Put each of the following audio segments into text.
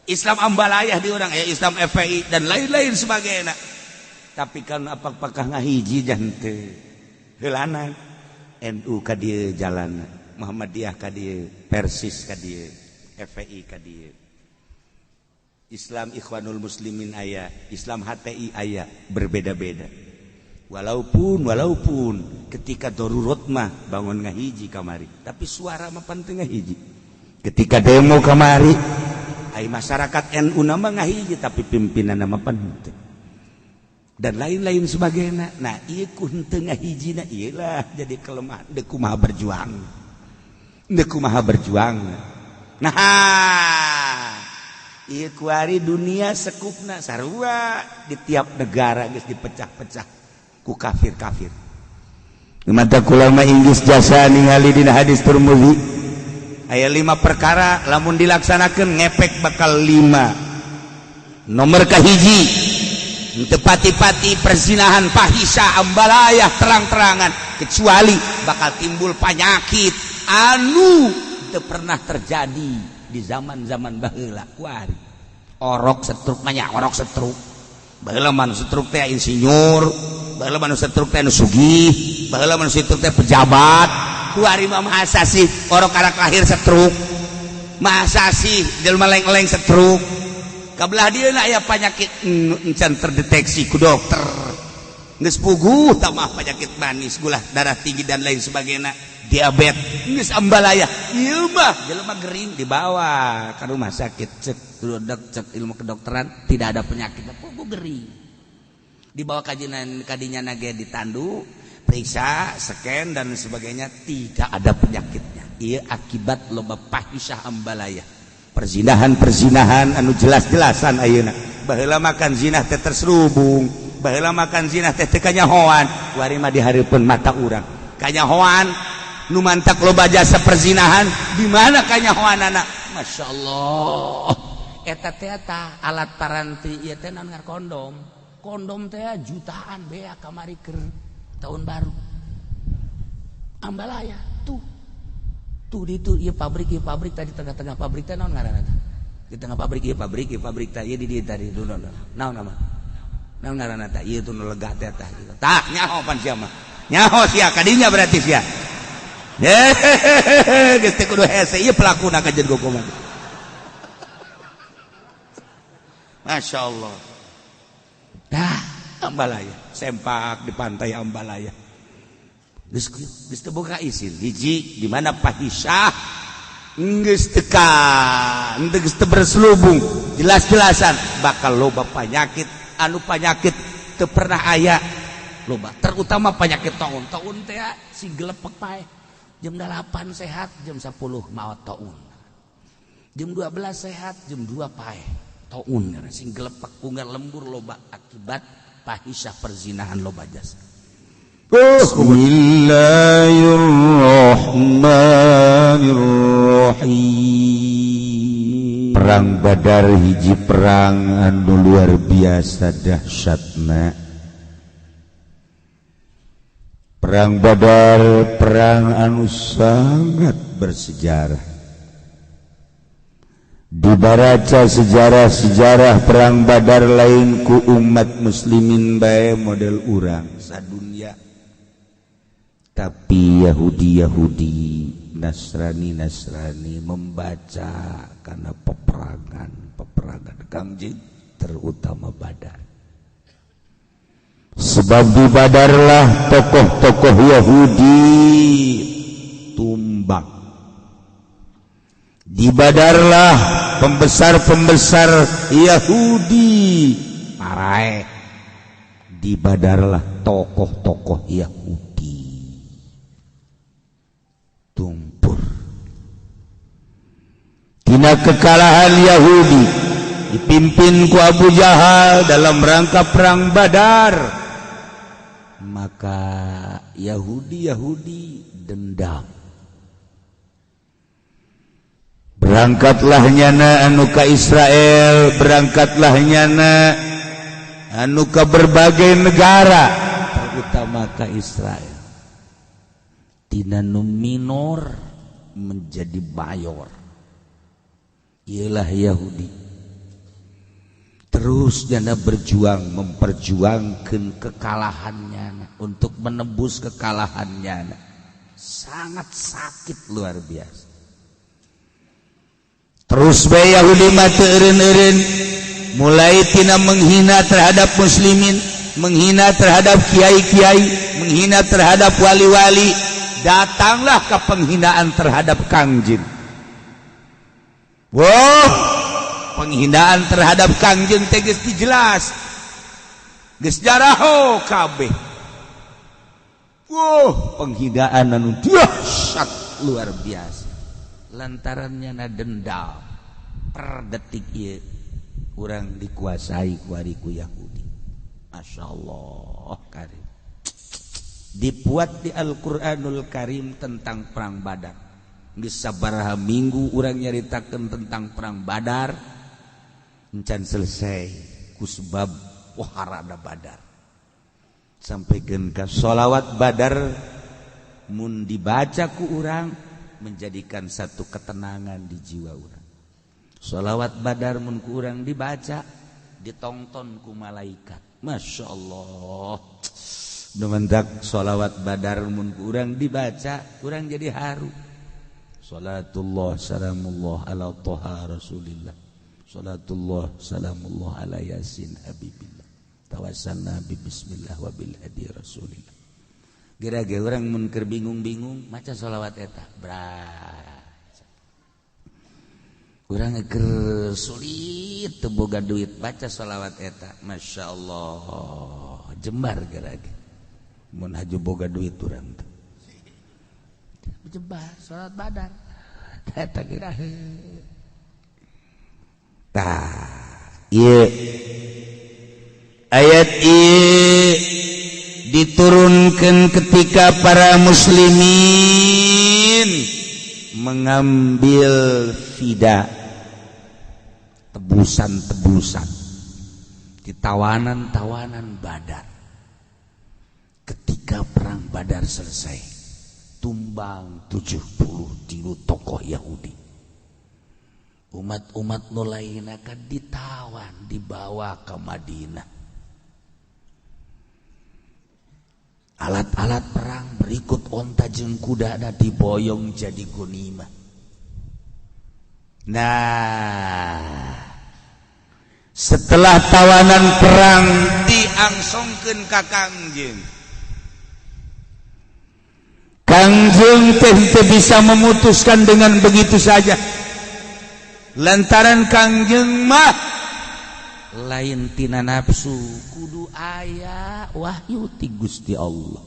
Islam ambalayah di urang aya Islam FPI dan lain-lain sebagainya. Tapi kan apakah ngahiji jante heulana NU ka dieu jalan, Muhammadiyah ka dieu, Persis ka dieu, FPI ka dieu. Islam Ikhwanul Muslimin aya, Islam HTI aya, berbeda-beda. Walaupun walaupun ketika darurat mah bangun ngahiji kamari, tapi suara mah penting ngahiji. Ketika demo kamari, ai masyarakat NU nama ngahiji tapi pimpinan nama penting. Dan lain-lain sebagainya. Nah, ieu ku henteu ngahijina ieu lah jadi kelemahan deuk kumaha berjuang. Deuk kumaha berjuang. Nah, ieu kuari dunia sekupna sarua di tiap negara geus dipecah-pecah ku kafir-kafir. Mata kulama Inggris jasa ningali dina hadis Tirmizi aya 5 perkara lamun dilaksanakeun ngepek bakal 5. Nomor kahiji teu pati-pati perzinahan fahisah ambalayah terang-terangan kecuali bakal timbul penyakit anu teu pernah terjadi di zaman-zaman baheula kuari. Orok setruk mah nya orok setruk. Baheula mah setruk teh insinyur, baheula mah setruk teh nu sugih, baheula mah setruk teh pejabat. Kuari mah masa sih orok karak lahir setruk. Masa sih jelema leng-leng setruk. Kabelah dieuna aya penyakit encan terdeteksi ku dokter. Geus puguh tah mah penyakit manis, gula darah tinggi dan lain sebagainya, diabetes, geus ambalaya. Ieu mah jelema gering dibawa ke rumah sakit, cek dok, cek ilmu kedokteran tidak ada penyakit, puguh gering. Dibawa kajian kadinya nage ditandu, periksa, scan dan sebagainya tidak ada penyakitnya. Ieu akibat loba fahisah ambalaya. Perzinahan-perzinahan anu jelas-jelasan ayeuna. Baheula makan zinah teh terselubung, baheula makan zinah teh teu kanyahoan, kuari mah di hareupeun mata urang. Kanyahoan nu mantak loba jasa perzinahan di mana kanyahoanana? Masya Allah. Eta teh eta alat paranti ieu teh naon ngar kondom. Kondom teh jutaan bea kamari keur tahun baru. Ambalaya tuh. Tuh di itu ieu pabrik tadi tengah-tengah pabrik teh naon ngaranna teh? Di tengah pabrik ieu pabrik teh ieu di dieu tadi tuh naon naon nama? Naon ngaranna teh? Ieu tuh nu legah teh tah gitu. Tah nyaho pan sia mah. Nyaho sia kadinya berarti sia. Hehehe geus teh kudu hese ieu pelakuna kajeun gokoman. Masya Allah. Dah ambalaya sempak di pantai ambalaya. Geus teu boga isin hiji di mana fahisah geus teka geus teu berselubung jelas-jelasan bakal loba penyakit anu penyakit teu pernah aya loba terutama penyakit taun taun teh si gelepek pae jam 8 sehat jam 10 maot taun jam 12 sehat jam 2 pae taun sing gelepek unggal lembur loba akibat fahisah perzinahan loba jasa. Bismillahirrahmanirrahim. Perang Badar hiji perang anu luar biasa dahsyatna. Perang Badar perang anu sangat bersejarah. Dibaraca sejarah-sejarah perang Badar lain ku umat muslimin bae model urang sadunya. Tapi Yahudi-Yahudi, Nasrani-Nasrani membaca karena peperangan-peperangan Kangjeng terutama Badar. Sebab di Badarlah tokoh-tokoh Yahudi tumbang. Di Badarlah pembesar-pembesar Yahudi paraeh. Di Badarlah tokoh-tokoh Yahudi tumpur. Tina kekalahan Yahudi dipimpin ku Abu Jahal dalam rangka perang Badar, maka Yahudi-Yahudi dendam. Berangkatlah nyana anu ka Israel, berangkatlah nyana anu ka berbagai negara, terutama ka Israel. Tina nu minor menjadi mayor. Ialah Yahudi. Terus jana berjuang memperjuangkan kekalahannya untuk menebus kekalahannya. Sangat sakit luar biasa. Terus bae Yahudi mah teu eureun-eureun, mulai tina menghina terhadap muslimin, menghina terhadap kiai-kiai, menghina terhadap wali-wali, datanglah ke penghinaan terhadap Kangjeng. Wow, penghinaan terhadap Kangjeng teh geus dijelas, geus jaraho kabeh. Wow, penghinaan anu dahsyat luar biasa lantarannya na dendam per detik ieu urang dikuasai ku ku Yahudi. Masya Allah Karim, dibuat di Al-Quranul Karim tentang perang Badar. Geus sabaraha minggu urang nyaritakeun tentang perang Badar, encan selesai ku sebab waharada Badar. Sampaikan ka sholawat Badar mun dibaca ku urang menjadikan satu ketenangan di jiwa urang. Sholawat Badar mun ku urang dibaca ditonton ku malaikat. Masya Allah. Mendak sholawat Badar mun ku urang dibaca, urang jadi haru. Salatullah salamullah ala Toha Rasulillah, salatullah salamullah ala Yasin Habibillah, tawassalna bi bismillah wa bil hadi Rasulillah. Gara-gara urang mun keur bingung-bingung maca sholawat eta bra. Urang keur sulit, teu boga duit, baca sholawat eta, Masya Allah, jembar. Gara-gara mun haju boga duit urang teh jembar sholawat Badar eta kira. Tah, ieu ayat ieu diturunkan ketika para muslimin mengambil fida, tebusan-tebusan di tawanan-tawanan Badar. Ketika perang Badar selesai, tumbang 73 tokoh Yahudi, umat-umat nu lain akan ditawan, dibawa ke Madinah. Alat-alat perang berikut onta jeung kuda diboyong jadi gonimah. Nah, setelah tawanan perang diangsongkeun ka Kangjeng, Kangjeng teh bisa memutuskan dengan begitu saja lantaran Kangjeng mah lain tina nafsu, kudu aya wahyu ti Gusti Allah.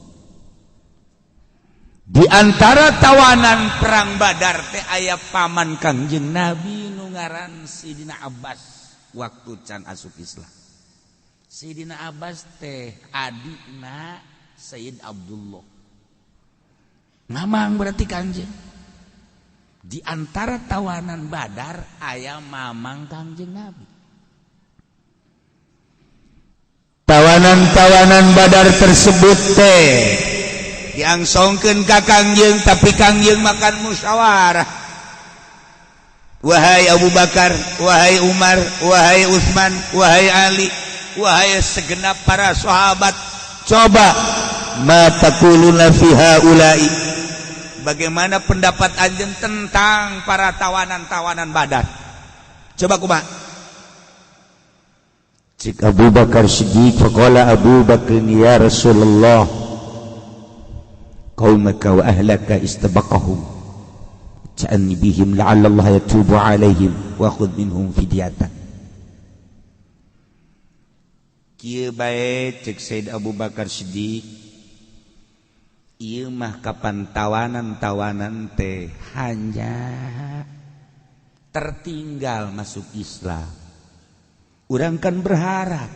Di antara tawanan perang Badar teh aya paman Kangjeng Nabi nu ngaran Sidina Abbas. Waktu can asup Islam, Sidina Abbas teh adikna Sayyid Abdullah. Mamang berarti Kangjeng. Di antara tawanan Badar aya mamang Kangjeng Nabi. Tawanan-tawanan Badar tersebut teh diangsongkeun ka Kangjeng, tapi Kangjeng makan musyawarah. Wahai Abu Bakar, wahai Umar, wahai Utsman, wahai Ali, wahai segenap para sahabat, coba ma taquluna fi haula'i, bagaimana pendapat anjeun tentang para tawanan-tawanan Badar? Coba kumaha? Cik Abu Bakar Siddiq, faqala Abu Bakar, ya Rasulullah, qaumaka wa ahlaka istabaqahum, ta'anni bihim la'alla Allah yatubu alaihim wa khudh minhum fidyatan. Kieu bae, cek Said Abu Bakar Siddiq, ieu mah kapan tawanan-tawanan teh hanya tertinggal masuk Islam. Urang kan berharap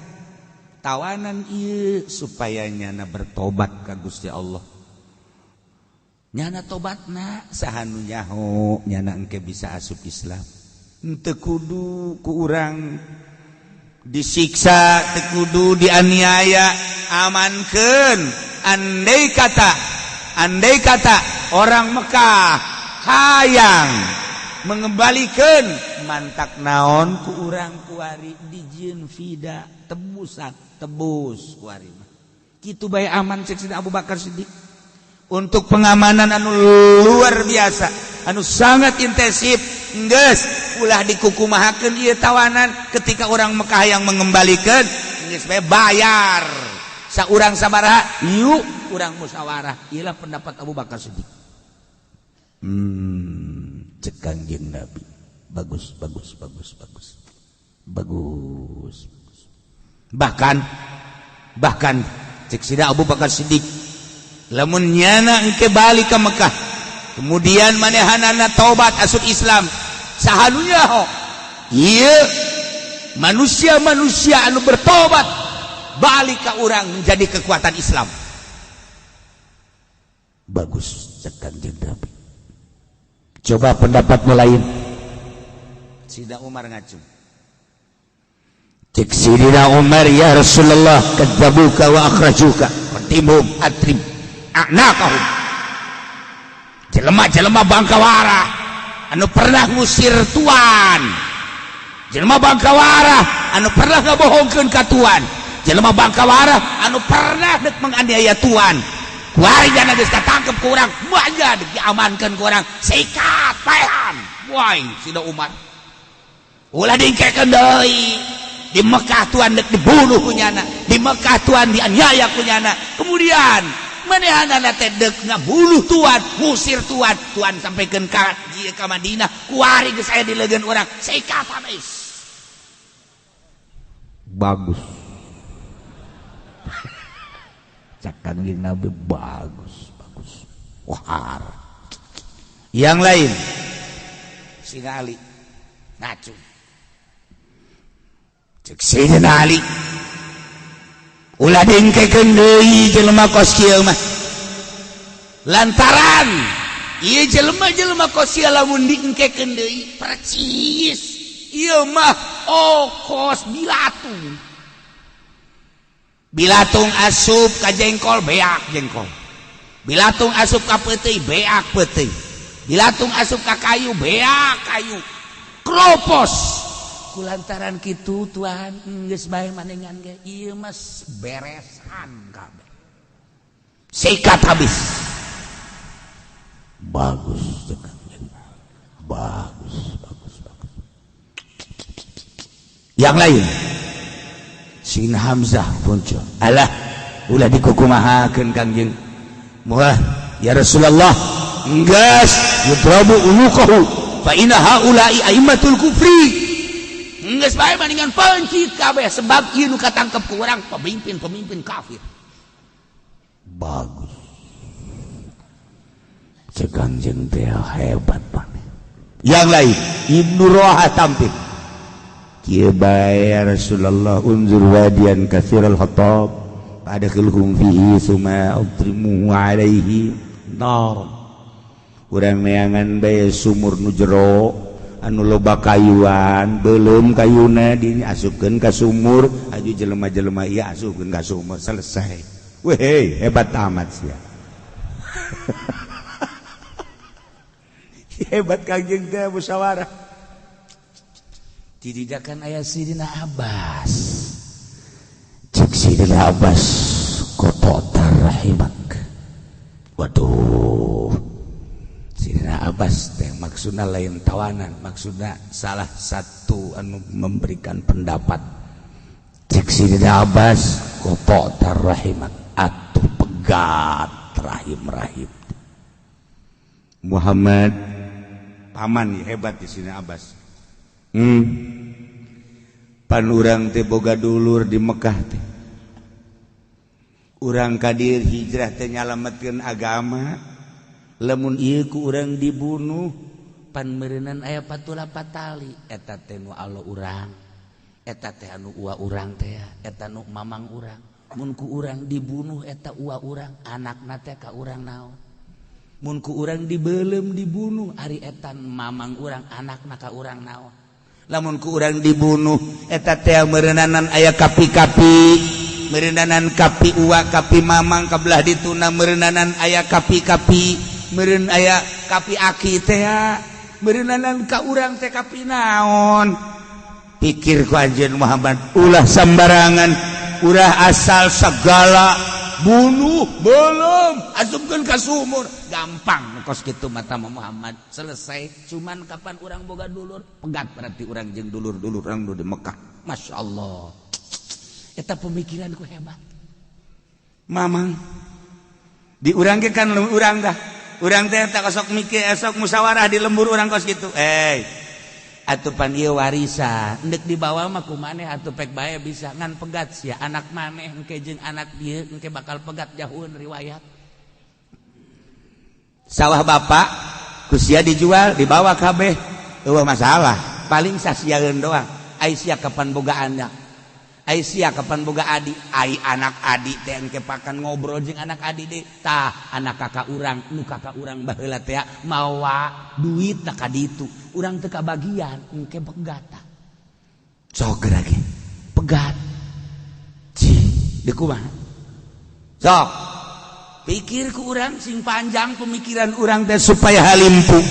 tawanan ieu supaya nyana bertobat ka Gusti Allah. Nyana tobatna, saha nu nyaho nyana engke bisa asup Islam. Henteu kudu ku urang disiksa, teu kudu dianiaya, amankeun. Andai kata orang Mekah hayang mengembalikan mantak naon ku urang kuari dijieun fida tebusan tebus kuari mah kitu bae aman cek Sidina Abu Bakar Siddiq untuk pengamanan anu luar biasa anu sangat intensif geus ulah dikukumahakeun ieu tawanan ketika orang Mekah yang mengembalikan geus bae bayar saurang sabaraha yuk urang musyawarah ieulah pendapat Abu Bakar Siddiq. Cek Kangjeng Nabi bagus bagus bagus bagus bagus bagus. Bahkan bahkan cek Sidina Abu Bakar Siddiq lamun nyana engke balik ke Mekah kemudian manehanana taubat asup Islam sahalunya ho ieu manusia-manusia anu bertobat balik ke urang menjadi kekuatan Islam. Bagus cek Kangjeng Nabi. Coba pendapatmu lain. Sidina Umar ngacung. Cek Sidina Umar, ya Rasulullah, kadzabuka wa akhrajuka qatimhum atrim a'naqahum. Jelema-jelema bangkawara anu pernah ngusir tuan, jelema bangkawara anu pernah ngabohongkeun ka tuan, jelema bangkawara anu pernah dek menganiaya tuan, kuari jana geus katangkep ku urang, manja diamankeun ku urang, sikat paehan. Wai Sidina Umar ulah dingkekeun deui. Di Mekah tuan dek dibunuh ku nyana, di Mekah tuan dianiaya ku nyana, kemudian manehanana teh dek ngabunuh tuan, ngusir tuan, tuan sampaikan ka dieu ka Madinah, kuari geus aya di leugeun urang, sikat habis. Bagus. Cak Kangjeng Nabi bagus bagus. Wah. Yang lain Sidina Ali ngacung. Cek Sidina Ali ulah dingkekeun deui jelema kos kieu mah, lantaran ieu jelema-jelema kos kieu lamun diengkekeun deui percis ieu mah okos bilatung. Bilatung asup ka jengkol beak jengkol, bilatung asup ka peuteuy beak peuteuy, bilatung asup ka kayu beak kayu, kropos. Kulantaran kitu tuan geus bae manengan ge ieu mah beresan kabeh, sikat habis. Bagus bagus bagus bagus. Yang lain Sidina Hamzah muncul. Alah ulah dikukumahakeun Kangjeng. Muah ya Rasulullah geus yudrabu unuqahu fa inna haula'i aimatul kufri. Geus bae bandingan pencit kabeh sebab ieu nu katangkep ku urang pemimpin-pemimpin kafir. Bagus. Cek Kangjeng teh hebat maneh. Yang lain Ibnu Rawahah tampil. Kieu bae ya Rasulullah unzur wadian katsiral hatab adkhilhum fihi summa adrimuhu alaihi nar. Urang neangan bae sumur nu jero anu loba kayuan, beuleum kayuna diasupkeun ka sumur, aju jelema-jelema ieu asupkeun ka sumur, selesai. Weh, hebat amat sia. Hebat Kangjeng teh musyawarah. Dididakan ayah Sidina Abbas. Cek Sidina Abbas kototar rahimak. Waduh, Sidina Abbas teh maksudna lain tawanan, maksudna salah satu anu memberikan pendapat. Cek Sidina Abbas kototar rahimak, atuh pegat rahim-rahim. Muhammad paman hebat di Sidina Abbas. Pan urang teh boga dulur di Mekah teh. Urang kadir hijrah teh nyalametkeun agama. Lamun ieu ku urang dibunuh pan meureunan aya patula patali eta teh nu Allah urang. Eta teh anu ua urang teh, eta nu mamang urang. Mun ku urang dibunuh eta ua urang, anakna teh ka urang naon. Mun ku urang dibeuleum dibunuh ari eta mamang urang, anakna ka urang naon. Lamun ku urang dibunuh eta teh meureunana aya kapi-kapi, meureunana kapi ua kapi mamang kabelah dituna, meureunana aya kapi-kapi, meureun aya kapi aki teh. Meureunan ka urang teh kapinaon. Pikir ku Anjeun Muhammad, ulah sembarangan, ulah asal segala bunuh, belum asupkeun ka sumur. Gampang kos kitu mata Muhammad selesai. Cuman kapan urang boga dulur pegat, berarti urang jeung dulur-dulur urang di Mekah. Masya Allah, eta pemikiranku hebat. Mamang di urang ge kan urang dah, urang teh tak sok mikir, esok musyawarah di lembur urang kos kitu. Atuh pan ieu warisan endek dibawa mah ku maneh atuh pek bae bisa, ngan pegat sia anak maneh engke jeung anak dieu, engke bakal pegat jauheun riwayat. Sawah bapak ku sia dijual, dibawa kabeh, eueuh masalah, paling sasiaeun doang. Ai sia kapan boga anak, ai sia kapan boga adi, ai anak adi teh engke pakan ngobrol jeung anak adi deui. Tah, anak kakak urang nu kakak urang baheula teh mawa duit tak ka ditu, urang teu kabagian, engke pegat tah. Sok geura ge pegat. Cih, deui kumaha? Sok pikir ku urang sing panjang pemikiran urang teh supaya halimpu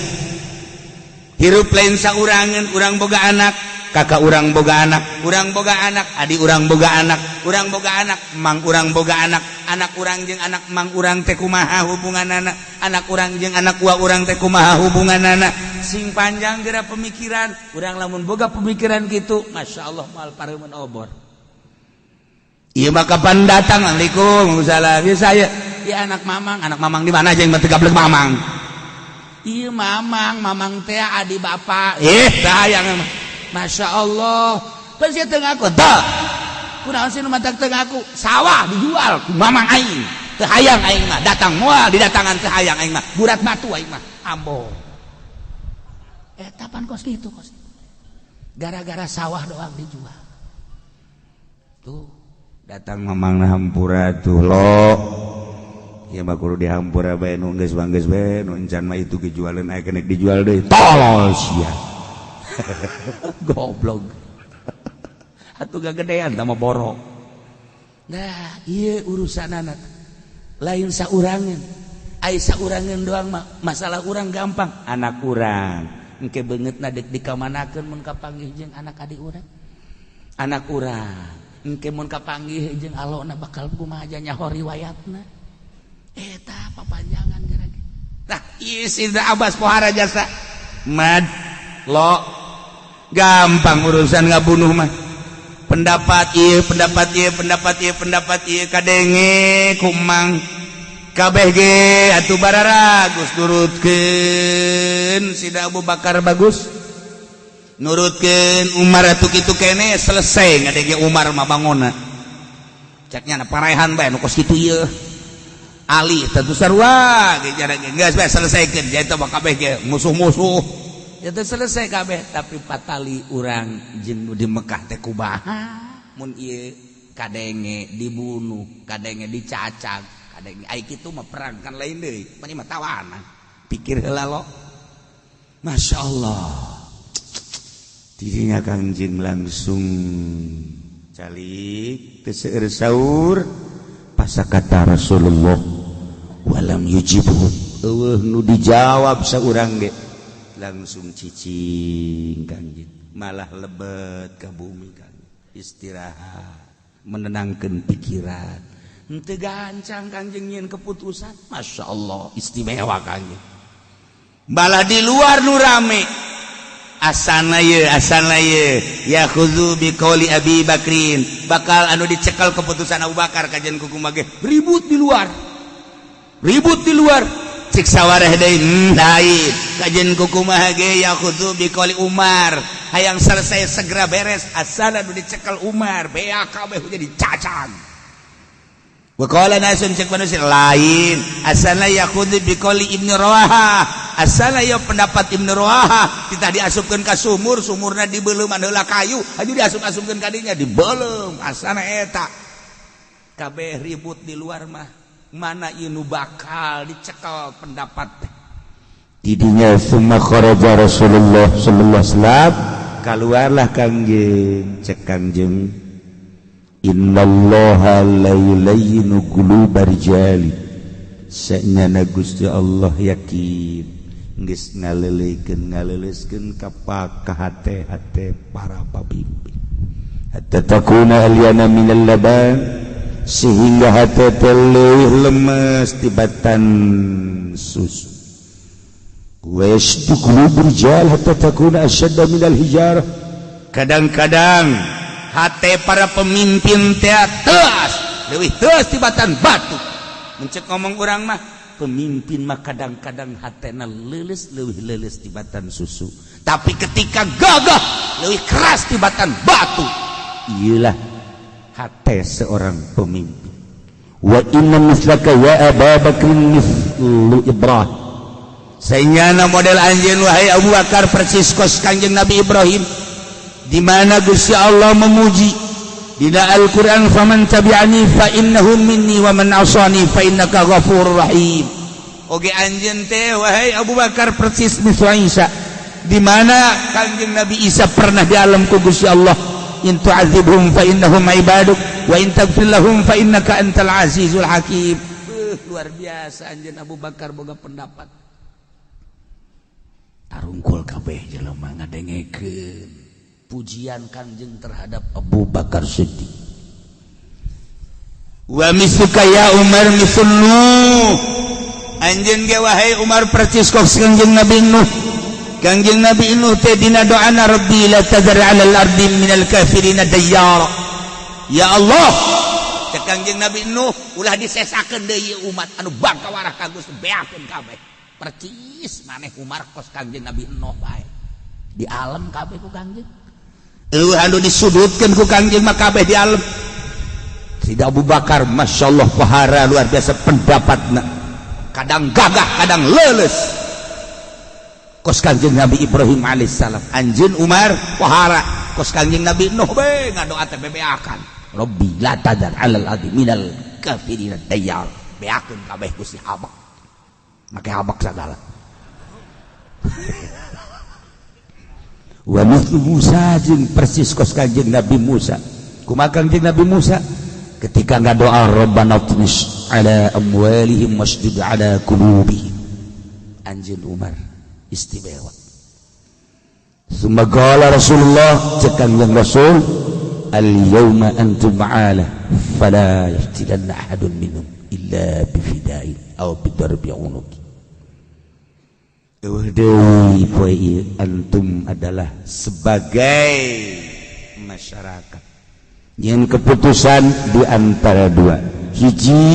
hirup. Lain saurangan urang boga anak, kakak urang boga anak, urang boga anak, adik urang boga anak, urang boga anak, mang urang boga anak, anak urang jeung anak mang urang teh kumaha hubunganana, anak urang jeung anak uwa urang teh kumaha hubunganana. Sing panjang geura pemikiran urang. Lamun boga pemikiran gitu, Masya Allah, moal pareumeun obor. Ieu mah kapan datang, "Assalamualaikum." "Salam." "Ya saya." "Ya anak mamang." "Anak mamang di mana aja yang gablek mamang?" "Iya mamang, mamang teh adi bapak." Eh, sayang. Masya Allah. Pas sia teu ngaku, teu. Kunaon sih nu matak teu ngaku? Sawah dijual ku mamang aing. Teu hayang aing mah, datang moal didatangan, teu hayang aing mah. Burat batu aing mah. Ambo. Eta pan kos kitu kos. Gara-gara sawah doang dijual. Tuh, datang mamang hampura tuh lo. Ya mah kudu dihampura bae, nu geus mah geus bae, nu encan mah itu dijualeun, aya kenek dijual deui. Tolol sia. Goblok. Atuh gagedean tah mah borok. Nah, ieu urusan anak. Lain saurangan. Ai saurangan doang mah masalah urang gampang. Anak urang engke beungeutna deuk dikamanakeun mun kapanggih jeung anak adik urang? Anak urang engke mun kapanggih jeung alona bakal kumaha aja nyaho riwayatna? Eta papanjangan geura. Tah, ieu Sidna Abbas pohara jasa. Mad lo gampang urusan ngabunuh mah. Pendapat ieu, pendapat ieu, pendapat ieu, pendapat ieu kadenge kumang kabeh ge atuh bararagus nurutkeun Sida Abu Bakar, bagus nurutkeun Umar, atuh kitu kene selesai. Ngadenge Umar mah bangona ceknya na parehan bae nu kos kitu ieu. Ali tentu sarua ge jara ge geus bae selesaikeun, jadi teh kabeh ge musuh-musuh itu selesai kabeh. Tapi patali urang jeung di Mekah teh kumaha mun ieu kadenge dibunuh, kadenge dicacag, kadenge ai kitu mah perang kan lain deui, mah mah tawanan. Pikir heula lo. Masya Allah, dirinya Kangjeng langsung calik teu seueur saur. Pasakata Rasulullah, walam yujibhum, eueuh nu dijawab saurang ge, langsung cicing Kangjeng, malah lebet ke bumi kan, istirahat, menenangkan pikiran, henteu gancang Kangjeng nyieun keputusan. Masya Allah, istimewa Kangjeng. Malah di luar nu rame, asana ye, asana ye, ya khudzu bi qouli Abi Bakrin, bakal anu dicekal keputusan Abu Bakar. Kajian kuku mage ribut di luar, ribut di luar. Cik sawareh deui, lain, kajian kukumaha ge ya khudzu bi qouli Umar, hayang selesai segera beres, asana nu dicekal Umar, bea kabeh jadi cacan. Waqala nasun, cek manusia lain, asana yakhudhu biqouli Ibnu Rawaha, asana ya pendapat Ibnu Rawaha, kita diasupkeun ka sumur, sumurna dibeuleum heula kayu aju diasup-asupkeun ka dinya, dibeuleum, asana eta. Kabeh ribut di luar mah, mana ieu nu bakal dicekal pendapat? Tidinya summa kharaja Rasulullah sallallahu alaihi wasallam, keluarlah Kangjeng. Cek Kangjeng, innallaha la yulayyinu quluba rijali, sanyana Gusti Allah yakin Geus ngaleuleuykeun, ngaleuleuskeun ka hate-hate para pamimpin, hatta takuna alyana minal laban, sehingga hate teh leuwih lemes tibatan susu. Wa yashuddu qulubur rijal hatta takuna ashadda minal hijarah. Kadang-kadang hate para pemimpin teh teas, leuwih teas tibatan batu. Mencek ngomong urang mah, pemimpin mah kadang-kadang hatena leuleus, leuwih leuleus tibatan susu, tapi ketika gagah leuwih keras tibatan batu. Iyalah hate seorang pemimpin. Wa inna mislaka ya Aba Bakrin mithlu Ibrahim. Sehingga model anjeun, wahai Abu Bakar, persis kos Kanjeng Nabi Ibrahim, di mana Gusti Allah memuji dina Al-Qur'an, "Faman tabi'ani fa innahu minni wa man asani fa innaka ghafurur rahim." Oge anjeun teh, wahai Abu Bakar, persis mithlu Isa, di mana Kanjeng Nabi Isa pernah di alam ku Gusti Allah, "In tu'adzibhum fa innahum ibaduk wa in taghfir lahum fa innaka antal azizul hakim." Luar biasa anjeun Abu Bakar boga pendapat. Tarungkul kabeh jelema ngadengekeun pujian Kanjeng terhadap Abu Bakar Siddiq. Wa misluka ya Umar mislu Nuh. Anjeun ge, wahai Umar, persis kos Kanjeng Nabi Nuh. Kanjeng Nabi Nuh teh dina doana, "Rabbi la tadhar 'alal ardi minal kafirina dayyara." Ya Allah, cek Kanjeng Nabi Nuh, ulah disesakeun deui umat anu bangka warah ka Gusti, beakeun kabeh. Percis maneh Umar kos Kanjeng Nabi Nuh bae, di alam kabeh ku Kanjeng. Eueuh anu disudutkeun ku Kanjeng mah kabeh di alam. Tidak Abu Bakar, Masya Allah, pahara luar biasa pendapatna, kadang gagah, kadang leuleus kos Kanjeng Nabi Ibrahim alaihissalam. Anjeun Umar pahara kos Kanjeng Nabi Nuh be, ngadoa teh bebeakan, "Rabbi la tadar alal ardi minal kafirin dayyar." Beakeun kabeh Gusti, habak make habak sagala. Wa mithlu Musa, jeung persis kos Kanjeng Nabi Musa. Kumaha Kanjeng Nabi Musa ketika ngadoa, "Rabbana tmis ala amwalihim wasdud ala qulubihim." Anjeun Umar istimewa. Summa qala Rasulullah, cek Kanjeng Rasul, "Al yauma antum ala fala yaftilanna ahadun minhum illa bifida'in aw bidarbi unuki." Eueuh deui poe ieu antum adalah sebagai masyarakat yang keputusan di antara dua: hiji,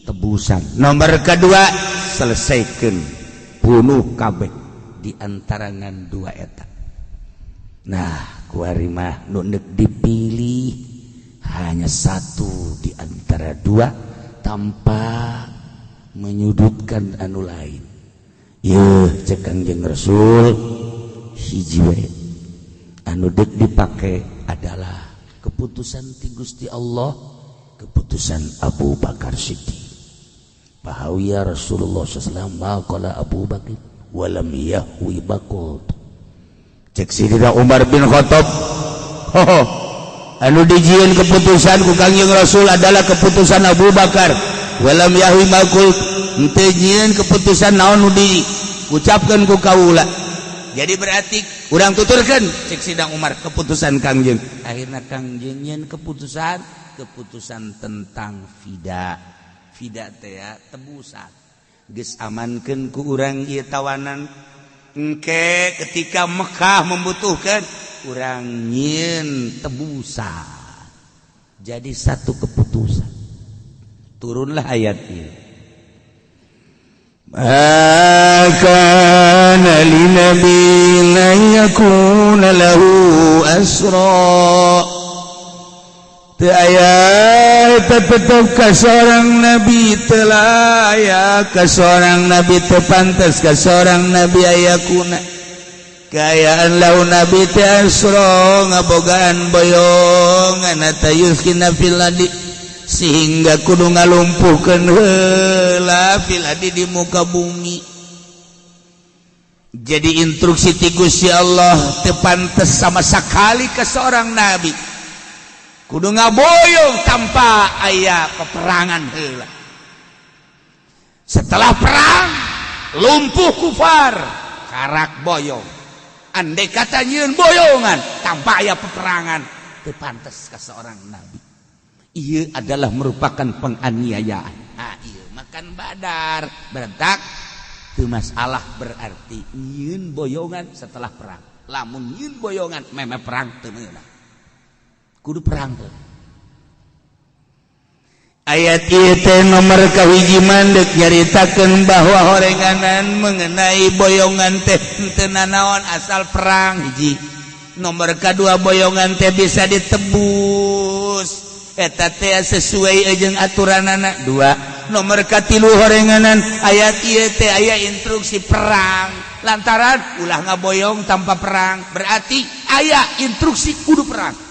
tebusan; nomor kedua, selesaikan, bunuh kabeh. Di antara ngan dua eta. Nah, kuari mah nu dipilih hanya satu di antara dua tanpa menyudutkan anu lain. Yeuh, cek Kangjeng Rasul, hiji we anu dek dipake adalah keputusan ti Gusti Allah, keputusan Abu Bakar Siddiq. Fahawiya Rasulullah SAW ma qala Abu Bakar walam yahwi baqut. Cek Sidina Umar bin Khattab, ho, anu dijieun keputusan ku Kangjeng Rasul adalah keputusan Abu Bakar. Walam yahwi maqul, henteu nyieun keputusan naon nu diucapkeun ku kaula. Jadi berarti urang tuturkeun, cek Sidang Umar, keputusan Kangjeng. Akhirnya Kangjeng nyieun keputusan, keputusan tentang fida. Fida teh ya tebusan. Geus amankeun ku urang ieu tawanan, engke ketika Mekah membutuhkan, urang nyieun tebusan. Jadi satu keputusan, turunlah ayat ini. ما كان لنبي أن يكون له أسرى. Teu aya tetep ka seorang nabi, teu layak ka seorang nabi, teu pantas ka seorang nabi ayakuna kaayaan lahu nabi teh asra, ngabogaan boyongan, hatta yuskhina fil ardi, sehingga kudu ngalumpuhkeun heula, fil ardi, di muka bumi. Jadi instruksi ti Gusti Allah, teu pantes sama sekali ke seorang nabi kudu ngaboyong tanpa aya peperangan heula. Setelah perang Lumpuh kufar, karak boyong. Andai kata nyieun boyongan tanpa aya peperangan, teu pantes ka seorang nabi. Ieu adalah merupakan penganiayaan. Ah, ieu makan Badar berentak teu masalah, berarti nyieun boyongan setelah perang. Lamun nyieun boyongan memeh perang, teu meunang, kudu perang tuh. Ayat ieu teh nomor kahiji mandek nyaritakeun bahwa horenganan mengenai boyongan teh teu nanaon asal perang, hiji. Nomor kedua, boyongan teh bisa ditebus, eta teh sesuai jeung aturanana, dua. Nomor katilu, horenganan ayat ieu teh aya instruksi perang, lantaran ulah ngaboyong tanpa perang, berarti aya instruksi kudu perang.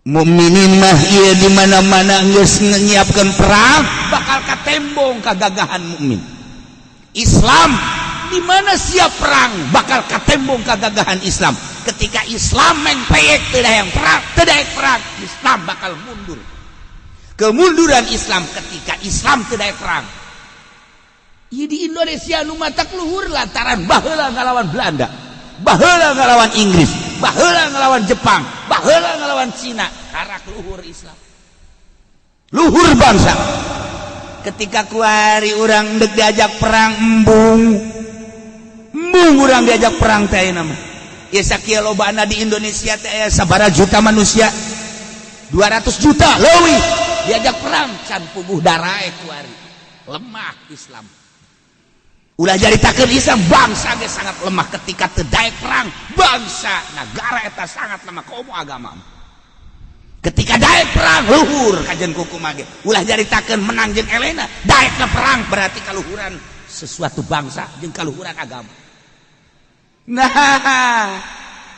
Mukminin mah ieu di mana-mana geus nyiapkeun perang, bakal katembong kagagahan mukmin. Islam di mana siap perang, bakal katembong kagagahan Islam. Ketika Islam mengpeyek tidak yang perang, tidak perang, Islam bakal mundur. Kemunduran Islam ketika Islam tidak perang. Ieu di Indonesia nu matak luhur lantaran baheula ngalawan Belanda, baheula ngalawan Inggris, baheula ngalawan Jepang, baheula ngalawan Cina, karak luhur Islam, luhur bangsa. Ketika kuari urang dek diajak perang, embung embung urang diajak perang teh. Nama ya sakieu lobana di Indonesia teh aya sabaraha juta manusia, 200 juta leuwih, diajak perang can puguh darae. Kuari lemah Islam. Ulah caritakeun Islam, bangsa ge sangat lemah ketika teu daek perang. Bangsa negara eta sangat lemah, komo agama. Ketika daek perang, luhur kajian kuku mage. Ulah caritakeun menang jeung elehna, daek ke perang berarti kaluhuran sesuatu bangsa jeung kaluhuran agama. Nah,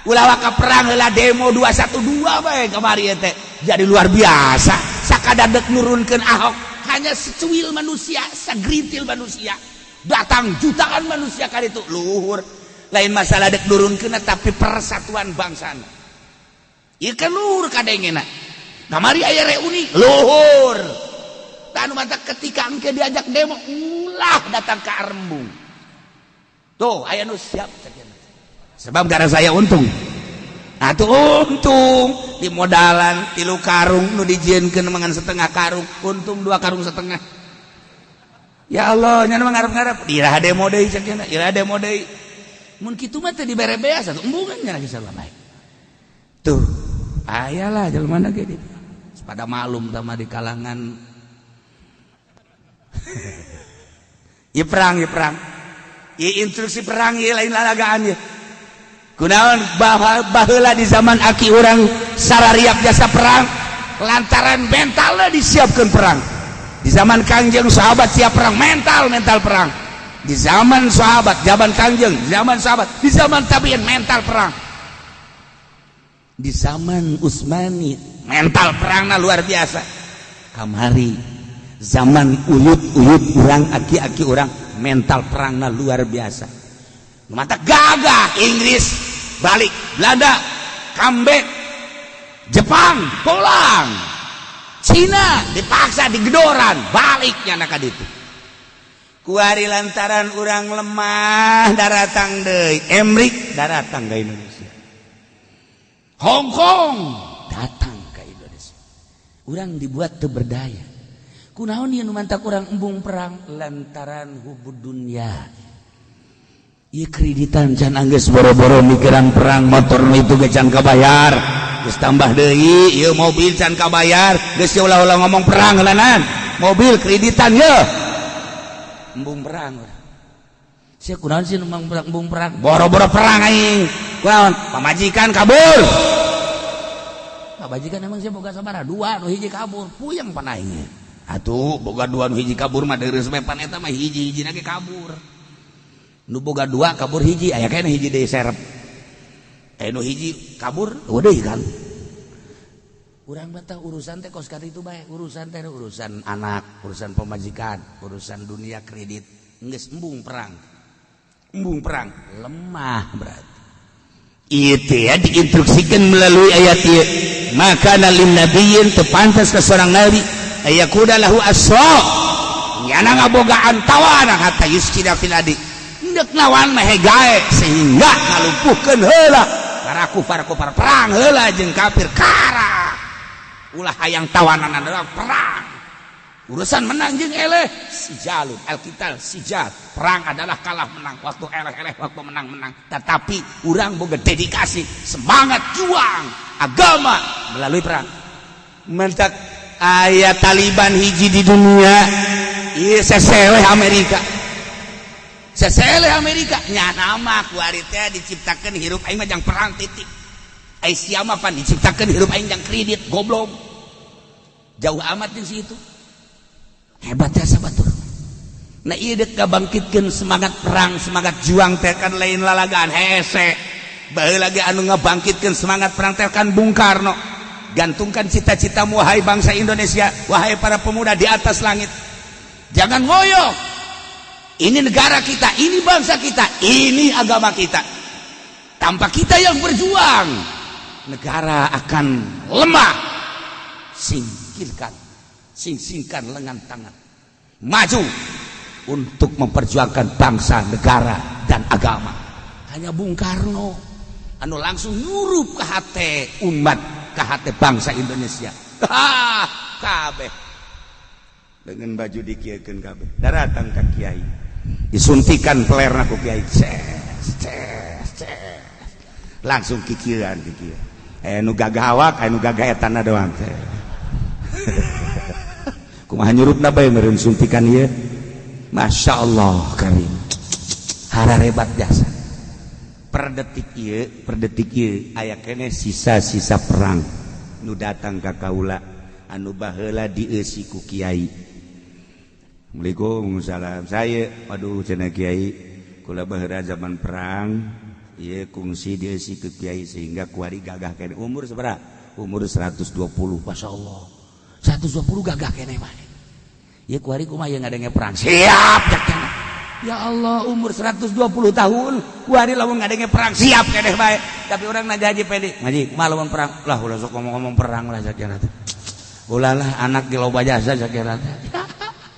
ulah waka perang heula, demo 212 bae kamari teh jadi luar biasa. Sakadar dek nurunkeun Ahok, hanya secuil manusia, segerintil manusia, datang jutaan manusia kali itu. Luhur lain masalah dek nurunkeun, tapi persatuan bangsa. Ieu kan luhur kadengena. Kamari aya reuni luhur. Tanu mata ketika engke diajak demo, ulah datang ke Arembung. Tuh aya nu siap, sebab gara saya untung atuh, untung di modalan 3 karung, nu dijieunkeun mangan setengah karung, untung 2,5 karung. Ya Allah, nya ngarep-ngarep iraha demo deui, cenah iraha demo deui. Mun kitu mah teu dibere beas atuh, embungan nya lagi salah baik. Tuh aya lah jelema ge gitu pada malum sama di kalangan. Ieu perang, ieu perang, ieu instruksi perang, ieu lain lalagaan ieu. Kunaon baheula di zaman aki urang sarariap jasa perang? Lantaran mentalnya disiapkan perang. Di zaman Kangjeng, sahabat siap perang, mental mental perang. Di zaman sahabat, zaman Kangjeng, zaman sahabat, di zaman tabiin mental perang. Di zaman Utsmani mental perangna luar biasa. Kamari zaman uyut-uyut urang, aki-aki urang, mental perangna luar biasa. Mata gagah Inggris balik, Belanda comeback, Jepang pulang, Cina dipaksa digedoran baliknya nak itu. Kuari lantaran urang lemah, daratang deui Emrik, daratang ke Indonesia. Hong Kong datang ke Indonesia, urang dibuat teu berdaya. Kunaon ieu nu mantak urang embung perang? Lantaran hubud dunya. Ieu kreditan can anggeus, boro-boro mikiran perang. Motor nu itu ge can kabayar, geus tambah deui ieu mobil can kabayar. Geus ulah-ulah ngomong perang heulanan, mobil kreditan ye embung perang urang. Sia kunaon sih numpang perang, embung perang? Boro-boro perang aing. Kunaon? Pamajikan kabur. Pamajikan emang sih boga sabaraha? Dua, nu hiji kabur, puyeng pan aing. Atuh boga dua, nu hiji kabur mah deureuh pan eta mah hiji-hiji ge kabur. Nu boga dua kabur hiji, aya keneh hiji deui serep. Eh, nu hiji kabur deui kan. Urang mah urusan teh kos itu bae, urusan teh urusan anak, urusan pemajikan, urusan dunia, kredit, geus embung perang. Embung perang, lemah berarti. Itu ya diinstruksikan melalui ayat ieu. Maka lin nabiyyin, teu pantas ke seorang nabi, ayakuna lahu asra. Nyana ngabogaan tawanan hatta yuskina fil adi. Ndek lawan mah gae sehingga ngalumpuhkeun heula para kufar-kufar perang heula jeung kafir kara. Ulah hayang tawanan adalah perang. Urusan menang jeung eleh sijalun alqital sijal. Perang adalah kalah menang, waktu eleh-eleh, waktu menang-menang. Tetapi urang boga dedikasi, semangat juang agama melalui perang. Mentak aya Taliban hiji di dunia, ieu seseweh Amerika. Seseweh Amerika nya nama kuari teh diciptakeun hirup aing mah jang perang titik. Ai sia mah pan diciptakeun hirup aing jang kredit goblok. Jauh amat jeung si itu. Hebat ya sabatur. Nah ieu deuk ngabangkitkeun semangat perang, semangat juang teh kan lain lalagaan hese. Baheula lagi anu ngabangkitkeun semangat perang teh kan Bung Karno. Gantungkan cita-citamu wahai bangsa Indonesia, wahai para pemuda di atas langit. Jangan ngoyo. Ini negara kita, ini bangsa kita, ini agama kita. Tanpa kita yang berjuang, negara akan lemah. Singkirkan, sing-singkan lengan tangan. Maju untuk memperjuangkan bangsa, negara, dan agama. Hanya Bung Karno anu langsung nyurup ke hati umat, ke hati bangsa Indonesia. Ah, kabeh dengan baju dikieukeun kabeh. Daratang ka kiai. Disuntikan pelerna ku kiai. Ces, ces, ces. Langsung kikieuan kikieu. Nu gagah awak, nu gagah etana doang. Kumaha nyurupna bae meureun suntikan ieu. Masya Allah karim. Hararebat jasa. Per detik ieu aya keneh sisa-sisa perang nu datang ka kaula anu baheula dieusi ku kiai. Assalamualaikum salam saya. Aduh cenah kiai, kula baheula zaman perang ieu kungsi dieusi ku kiai sehingga kuari gagah keneh. Umur sabaraha? Umur 120. Masya Allah. 120 gagah keneh mah. Ieu kuari kumaha ieu ngadenge perang? Siap cak. Ya Allah, umur 120 tahun kuari lamun ngadenge perang siap keneh bae. Tapi urang nanya Haji Pedi, ngaji kumaha lamun perang? Lah ulah sok ngomong-ngomong perang lah sakira teh. Ulah lah anak di loba jasa sakira teh.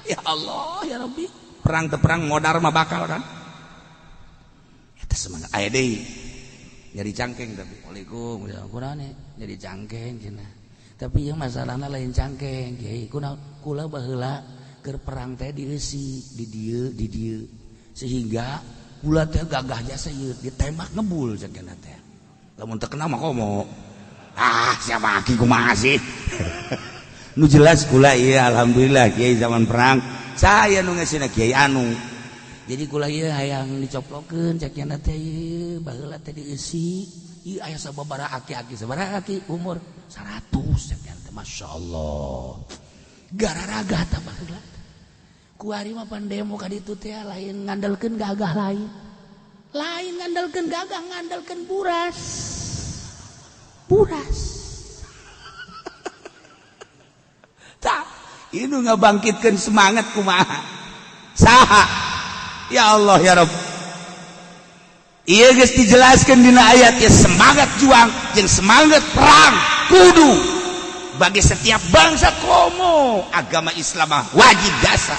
Ya Allah, ya Rabbi. Perang teu perang modar mah bakal kan. Eta semangat aya deui. Nyari cangkeng tapi Waalaikum kurane nyari cangkeng cenah. Tapi ieu masalahna lain cangkeng, kiai. Kunaon kula baheula keur perang teh dieusi di dieu di dieu sehingga kula teh gagah jasa ieu ditembak ngebul cenah teh. Lamun teu kena mah komo. Ah, siapa aki kumaha sih? Nu jelas kula ieu alhamdulillah kiai zaman perang saya nu ngesina kiai anu. Jadi kula ieu hayang dicoplokeun cek nya teh ieu baheula teh dieusi ieu aya sababaraha aki-aki sabaraha aki umur 100 cek nya teh masyaallah. Gararaga tah baheula. Kuari mah pan demo ka ditu teh lain ngandalkeun gagah lain. Lain ngandalkeun gagah, ngandalkeun buras. Buras. Tak, ini ngabangkitkeun semangat kumaha. Saha? Ya Allah ya Rabb. Ieu geus dijelaskeun dina ayat ya semangat juang jeung semangat perang kudu bagi setiap bangsa komo agama Islam mah wajib jasa.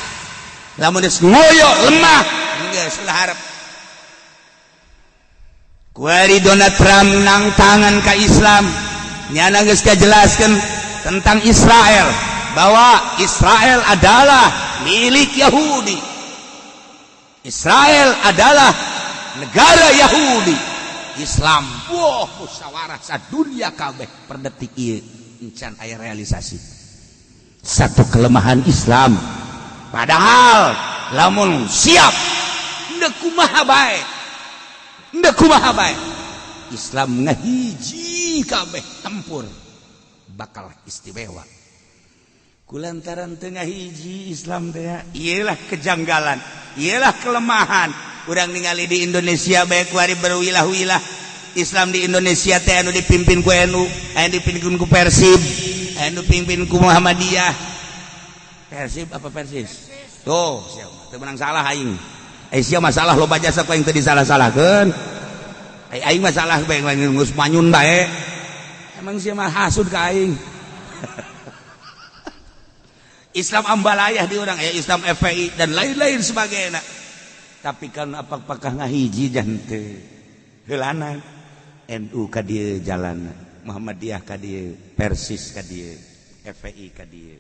Lamun geus ngoyo lemah geus lah harap. Kuari Donald Trump nang tangan ka Islam nyana geus kajelaskeun tentang Israel bahwa Israel adalah milik Yahudi. Israel adalah negara Yahudi. Islam wah musyawarah sadunia kabeh per detik ieu encan aya realisasi. Satu kelemahan Islam. Padahal lamun siap ndek kumaha bae. Ndek kumaha bae. Islam ngahiji kabeh tempur bakal istimewa. Kulantaran tengah hiji Islam teh iyalah kejanggalan, iyalah kelemahan. Urang ningali di Indonesia bae kuari berwilah-wilah. Islam di Indonesia teh anu dipimpin ku NU, anu dipimpin ku Persib, anu dipimpin ku Muhammadiyah. Persib apa Persis? Tuh, siapa? Teu menang salah aing. Eh sia masalah loba jasa ku aing teu disalah-salahkeun. Aing masalah bae geus manyun bae. Emang sia mah hasud ka aing. Islam ambalayah di urang aya Islam FPI dan lain-lain sebagainya. Tapi kan apakah ngahiji jante heulana NU ka dieu jalan, Muhammadiyah ka dieu, Persis ka dieu, FPI ka dieu.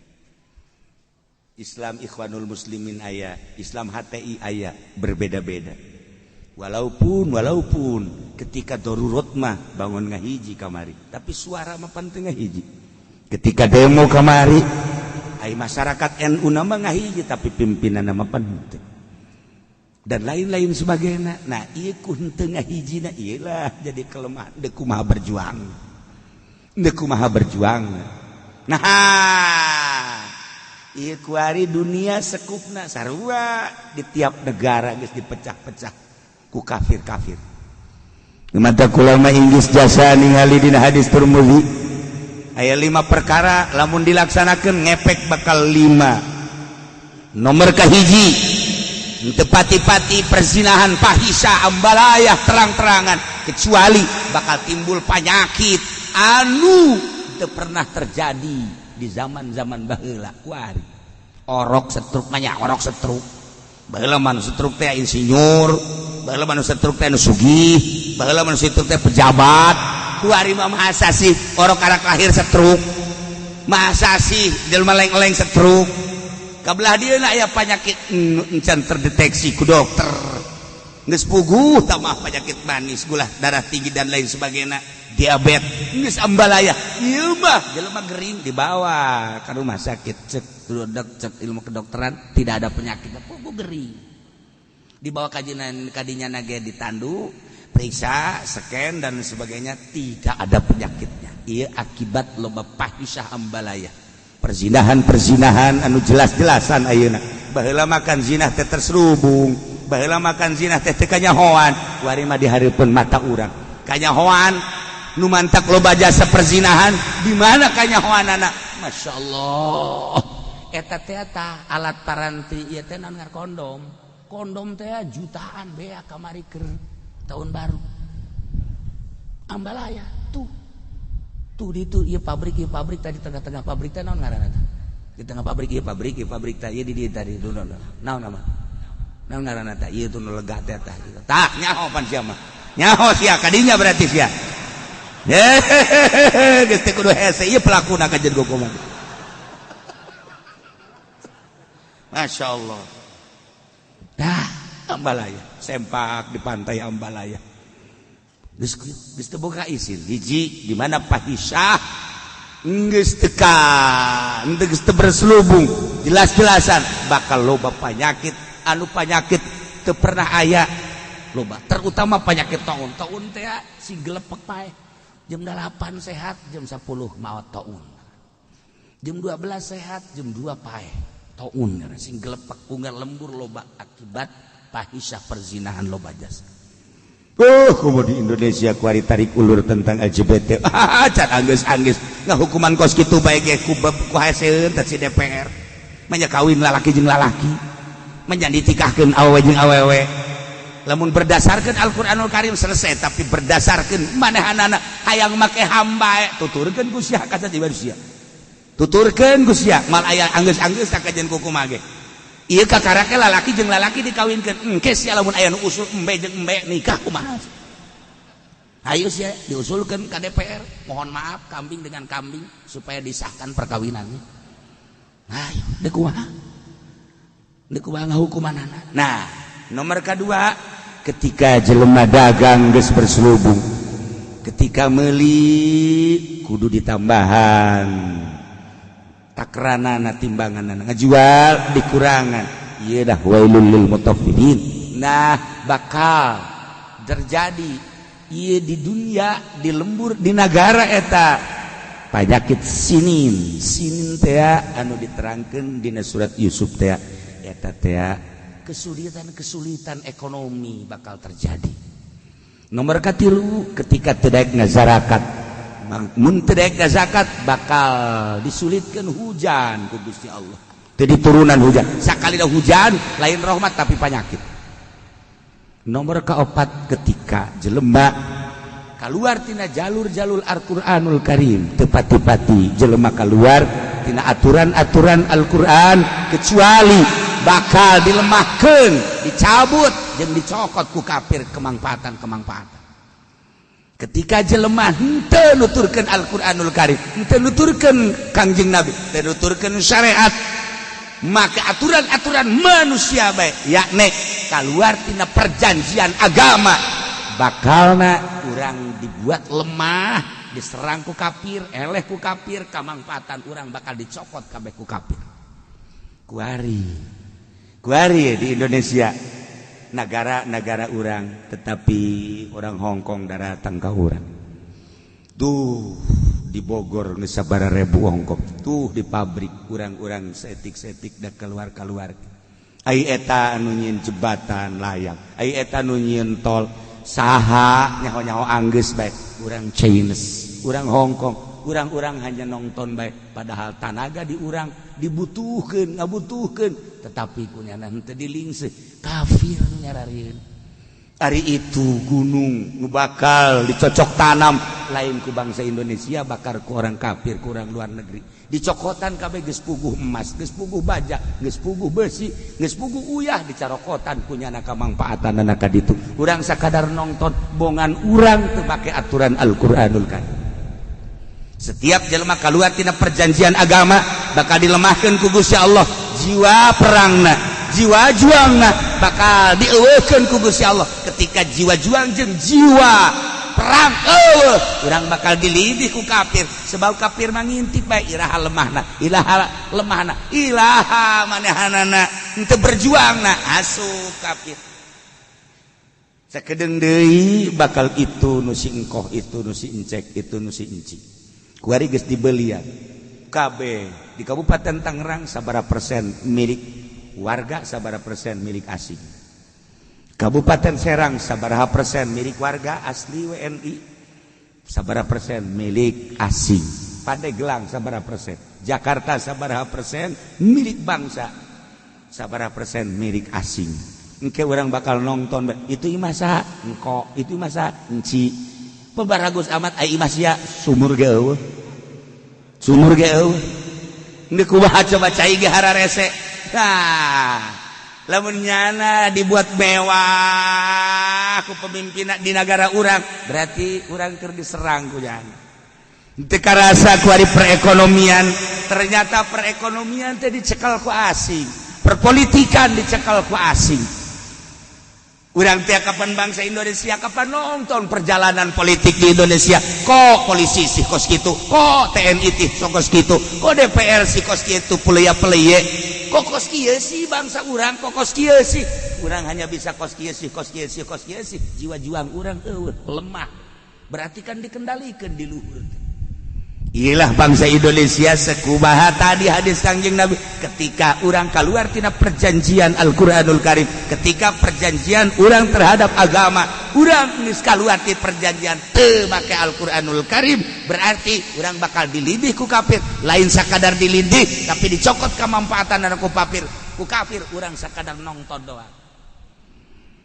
Islam Ikhwanul Muslimin aya, Islam HTI aya, berbeda-beda. Walaupun ketika darurat mah bangun ngahiji kamari, tapi suara mah penting ngahiji. Ketika demo kamari ai masyarakat NU nama ngahiji tapi pimpinan nama penting dan lain-lain sebagainya. Nah ieu ku henteu ngahijina ieu lah jadi kelemahan deuk kumaha berjuang, deuk kumaha berjuang. Nah ieu kuari dunia sekupna sarua di tiap negara geus dipecah-pecah ku kafir-kafir. Mata kula mah Inggris jasa ningali dina hadis Tirmizi aya 5 perkara lamun dilaksanakan ngepek bakal 5. Nomor kahiji teu pati-pati perzinahan fahisah ambalayah terang-terangan kecuali bakal timbul penyakit anu teu pernah terjadi di zaman-zaman baheula kuari. Orok setruk mah orok setruk. Baheula mah setruk teh insinyur, baheula mah setruk teh nu sugih, baheula mah setruk teh pejabat. Kuari mah masa sih orok anak lahir setruk, masa sih jelema leng-leng setruk. Kabelah dieuna aya penyakit encan terdeteksi ku dokter. Geus puguh tah mah penyakit manis, gula darah tinggi dan lain sebagainya, diabetes, geus ambalaya. Ieu mah jelema gering dibawa ka rumah sakit, cek dok cek ilmu kedokteran tidak ada penyakit, puguh gering. Dibawa kajian kadinya nage ditandu, periksa, scan dan sebagainya tidak ada penyakitnya. Ieu akibat loba fahisah ambalaya. Perzinahan-perzinahan anu jelas-jelasan ayeuna. Baheula makan zinah teh terselubung, baheula makan zinah teh teu kanyahoan, kuari mah dihareupeun mata urang. Kanyahoan nu mantak loba jasa perzinahan di mana kanyahoanana? Masyaallah. Eta teh tah alat paranti ieu teh naon kondom. Kondom teh jutaan bea kamari keur tahun baru. Ambalaya tuh. Tuh di itu ieu pabrik tadi tengah-tengah pabrik teh naon ngaranna teh? Di tengah pabrik ieu pabrik teh ieu di dieu tadi tuh naon nama? Naon ngaranna teh? Ieu tuh nu lega teh tah. Tah nyaho pan sia mah. Nyaho sia kadinya berarti sia. Hehehe geus teh kudu hese ieu pelakuna kajeun kumaha. Masya Allah. Dah ambalaya sempak di pantai ambalaya. Geus teu boga isin hiji di mana fahisah geus teka geus teu berselubung jelas-jelasan bakal loba penyakit anu penyakit teu pernah aya loba terutama penyakit taun taun teh si gelepek pae jam 8 sehat jam 10 maot taun jam 12 sehat jam 2 pae taun sing gelepek unggal lembur loba akibat fahisah perzinahan loba jasa. Oh, komo di Indonesia kuari tarik ulur tentang LGBT. Can anggeus-anggeus ngahukuman kos kitu bae ge ku haseun teh si DPR. Manya kawin lalaki jeung lalaki. Manya ditikahkeun awewe jeung awewe. Lamun berdasarkeun Al-Qur'anul Karim selesai, tapi berdasarkeun manehanana hayang make ham bae tuturkeun ku sia ka jadi manusia. Tuturkeun ku sia mal aya anggeus-anggeus tak kajian kukumaha ge. Ieu kakarake lalaki jeung lalaki dikawinkeun. Engke sia lamun aya nu usul embe jeung embe nikah kumaha? Hayu sia diusulkeun ka DPR. Mohon maaf kambing dengan kambing supaya disahkan perkawinannya. Hayu deuk kumaha? Deuk kumaha ngahukumanana? Nah, nomor kedua ketika jelema dagang geus berselubung. Ketika meuli kudu ditambahan. Takranana timbanganana ngajual dikurangan ieu dah wailul lil mutaffifin. Nah bakal terjadi ieu di dunia di lembur di nagara eta penyakit sinin sinin teh anu diterangkeun dina surat Yusuf teh eta teh kesulitan-kesulitan ekonomi bakal terjadi. Nomor katilu ketika teu daek ngazarakat mun teu daek zakat bakal disulitkan hujan ku Gusti Allah. Teu diturunan hujan. Sakali da hujan lain rahmat tapi penyakit. Nomor keempat ketika jelema keluar tina jalur-jalur Al-Qur'anul Karim teu pati-pati jelema keluar tina aturan-aturan Al-Qur'an kecuali bakal dilemahkeun, dicabut jeung dicokot ku kafir kemangfaatan-kemangfaatan. Ketika jelema henteu nuturkeun Al-Qur'anul Karim, henteu nuturkeun Kangjeng Nabi, henteu nuturkeun syariat, maka aturan-aturan manusia bae yakni keluar tina perjanjian agama, bakalna urang dibuat lemah, diserang ku kafir, eleh ku kafir, kamangfaatan urang bakal dicokot kabeh ku kafir. Kuari kuari di Indonesia negara-negara urang, tetapi orang Hongkong datang ke urang tuh. Di Bogor geus sabaraha ribu Hongkong tuh di pabrik urang-urang, setik-setik da keluar-keluar. Ai eta anu nyieun jembatan layang, ai eta anu nyieun tol saha? Nyaho-nyaho anggeus bae, urang Chinese, urang Hongkong. Urang-urang hanya nonton bae, padahal tanaga di urang dibutuhkeun, ngabutuhkeun, tetapi kunyana henteu dilingse, kafir nyararieun. Ari itu gunung nu bakal dicocok tanam lain ku bangsa Indonesia, bakal ku orang kafir, ku orang luar negeri dicokotan kabeh. Geus puguh emas, geus puguh baja, geus puguh besi, geus puguh uyah, dicarokotan punya kamangfaatan ka ditu. Urang sakadar nonton, bongan urang teu make aturan Al-Qur'anul Karim. Setiap jelema keluar tina perjanjian agama bakal dilemahkan ku Gusti Allah. Jiwa perangna, jiwa juangna bakal dieuweuhkeun ku Gusti Allah. Ketika jiwa juang jeung jiwa perang euweuh, urang bakal dilidih ku kafir, sebab kafir mah ngintip bae iraha lemahna, iraha lemahna, iraha manehanana henteu berjuangna, asup kafir. Sakedeung deui bakal itu nu si engkoh, itu nu si encek, itu nu si enci. Kuari geus dibelian KB di Kabupaten Tangerang, sabaraha persen milik warga, sabaraha persen milik asing. Kabupaten Serang sabaraha persen milik warga asli WNI, sabaraha persen milik asing. Pandeglang sabaraha persen, Jakarta sabaraha persen milik bangsa, sabaraha persen milik asing. Engke orang bakal nonton itu imah saha engko, itu imah saha enci, pebaragus amat. Ai imah sia, sumur ge euweuh, sumur ge euweuh. Ndek kumaha coba? Cai ge hararese. Nah, lamun nyana dibuat mewah ku pemimpin di negara urang, berarti urang keur diserang ku nyana. Teu karasa ku ari perekonomian. Ternyata perekonomian teh dicekal ku asing, perpolitikan dicekal ku asing. Urang teh kapan, bangsa Indonesia kapan nonton perjalanan politik di Indonesia? Kok polisi sih kos gitu, kok TNI teh kos gitu, kok DPR sih kos gitu, pelaya-pelaya, kok kos kieu sih bangsa urang, kok kos kieu sih urang, hanya bisa kos kieu sih, kos kieu sih, kos kieu sih. Jiwa juang urang euweuh, lemah, berarti kan dikendalikan di luhur. Inilah bangsa Indonesia. Sekumaha tadi hadis Kangjeng Nabi, ketika orang keluar tina perjanjian Al-Qur'anul Karim, ketika perjanjian orang terhadap agama, orang geus keluar ti perjanjian, teu make Al-Qur'anul Karim, berarti orang bakal dilidih ku kafir. Lain sakadar dilidih, tapi dicokot kemanfaatan ku kafir, ku kafir. Urang sakadar nonton doang.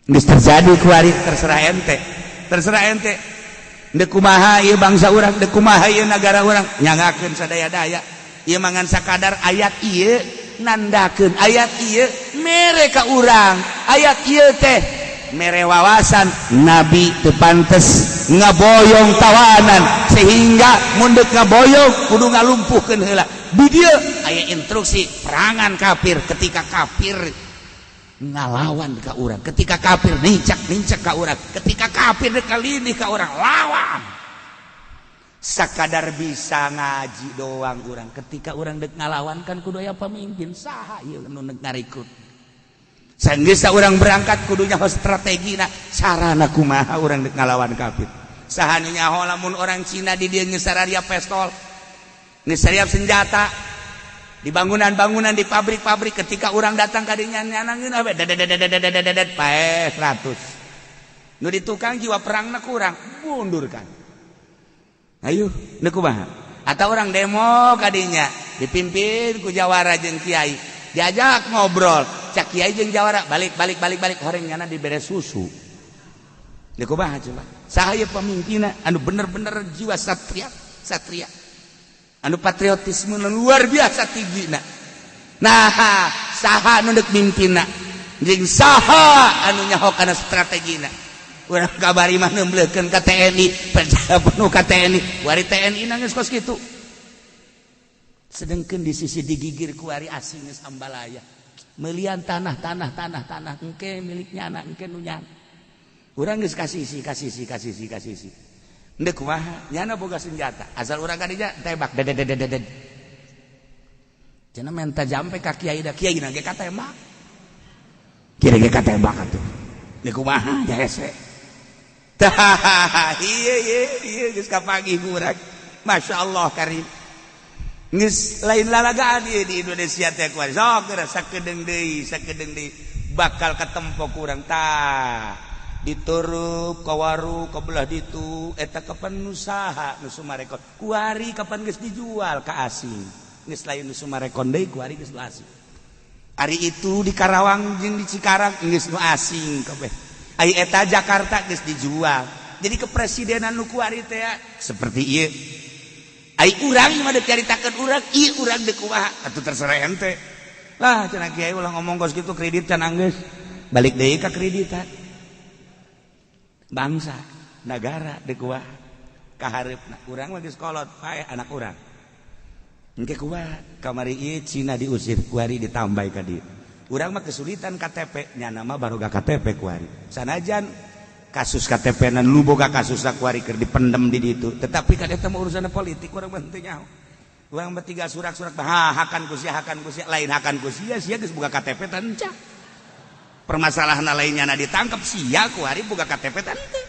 Geus terjadi kuari, terserah ente, terserah ente. Dek kumaha ieu bangsa urang, dek kumaha ieu nagara urang, nyangakeun sadaya-daya. Ieu mangan sakadar ayat ieu nandakeun, ayat ieu mere ka urang, ayat ieu teh mere wawasan Nabi teu pantes ngaboyong tawanan, sehingga mun deuk ngaboyong kudu ngalumpuhkeun heula. Di dieu aya instruksi perangan kafir. Ketika kafir ngalawan ka urang, ketika kafir nincak nincak ka urang, ketika kafir dek kalindih ka urang, lawan. Sakadar bisa ngaji doang urang, ketika urang dek ngalawan kan kudu aya pemimpin. Saha ieu nu dek ngarekrut? Sanggeus urang berangkat kudu nyaho strategina, carana kumaha urang dek ngalawan kafir. Saha nu nyaho lamun orang Cina di dieu geus sararia pistol, geus senjata di bangunan-bangunan, di pabrik-pabrik, ketika orang datang ka dinya nyanangin abe dedet paeh 100. Nu di tukang jiwa perangna kurang, mundur kan. Ayo nu kumaha? Atau orang demo kadinya dipimpin ku jawara jeung kiai, diajak ngobrol, cak kiai jeung jawara, "Balik, balik, balik, balik." Horeng nyana dibere susu. Nu kumaha coba? Saha pemimpinna anu bener-bener jiwa satria satria? Anu patriotisme luar biasa tinggi. Nah, saha nu deuk mimpinna jeung saha anu nyaho kana strategina? Urang kabari mah nembleukeun ka TNI, percaya penuh ka TNI. Wari TNI nangis kos kitu. Sedengkeun di sisi digigir ku wari asing geus ambalaya. Melian tanah tanah tanah tanah engke miliknya anak engke nu nyana. Urang geus kasih kasih kasih kasih kasih. Ndek kumaha? Nyana boga senjata. Asal urang ka dinya tembak dededededet. Cenah menta jampe ka kiai da kiai na ge katembak. Kiai ge katembak atuh. Ndek kumaha ja hese. Tah, ieu ieu ieu geus kapanggih ku urang. Masya Allah karim. Geus lain lalagaan ieu di Indonesia teh kuari. Sok geura sakedeung deui bakal katempo ku urang tah. Diturup kawaru kebelah ditu eta kapan nu saha nu Summarecon kuari kapan geus dijual ka asing geus lain nu Summarecon deui kuari geus nu asing. Ari itu di Karawang jeung di Cikarang geus nu asing kabeh. Ari eta Jakarta geus dijual. Jadi kepresidenan nu kuari teh seperti ieu. Ari urang mah deuk caritakeun urang ieu urang deuk kumaha atuh terserah ente. Lah cenah kiai ulah ngomong kos kitu kredit can anggeus. Balik deui ka kreditan. Bangsa negara deuk kumaha kahareupna urang mah geus kolot paeh anak urang. Engke kumaha kamari ieu Cina diusir kuari ditambah ka dieu. Urang mah kesulitan KTP nyana mah baroga KTP kuari. Sanajan kasus KTP nan lu boga kasus kuari keur dipendem di ditu, tetapi kan eta mah urusan politik urang mah henteu nyaho. Urang mah tiga surak-surak ha hakan ku sia lain hakan ku sia sia geus boga KTP tanca. Permasalahan lainnya na ditangkap sia kuari boga KTP tante.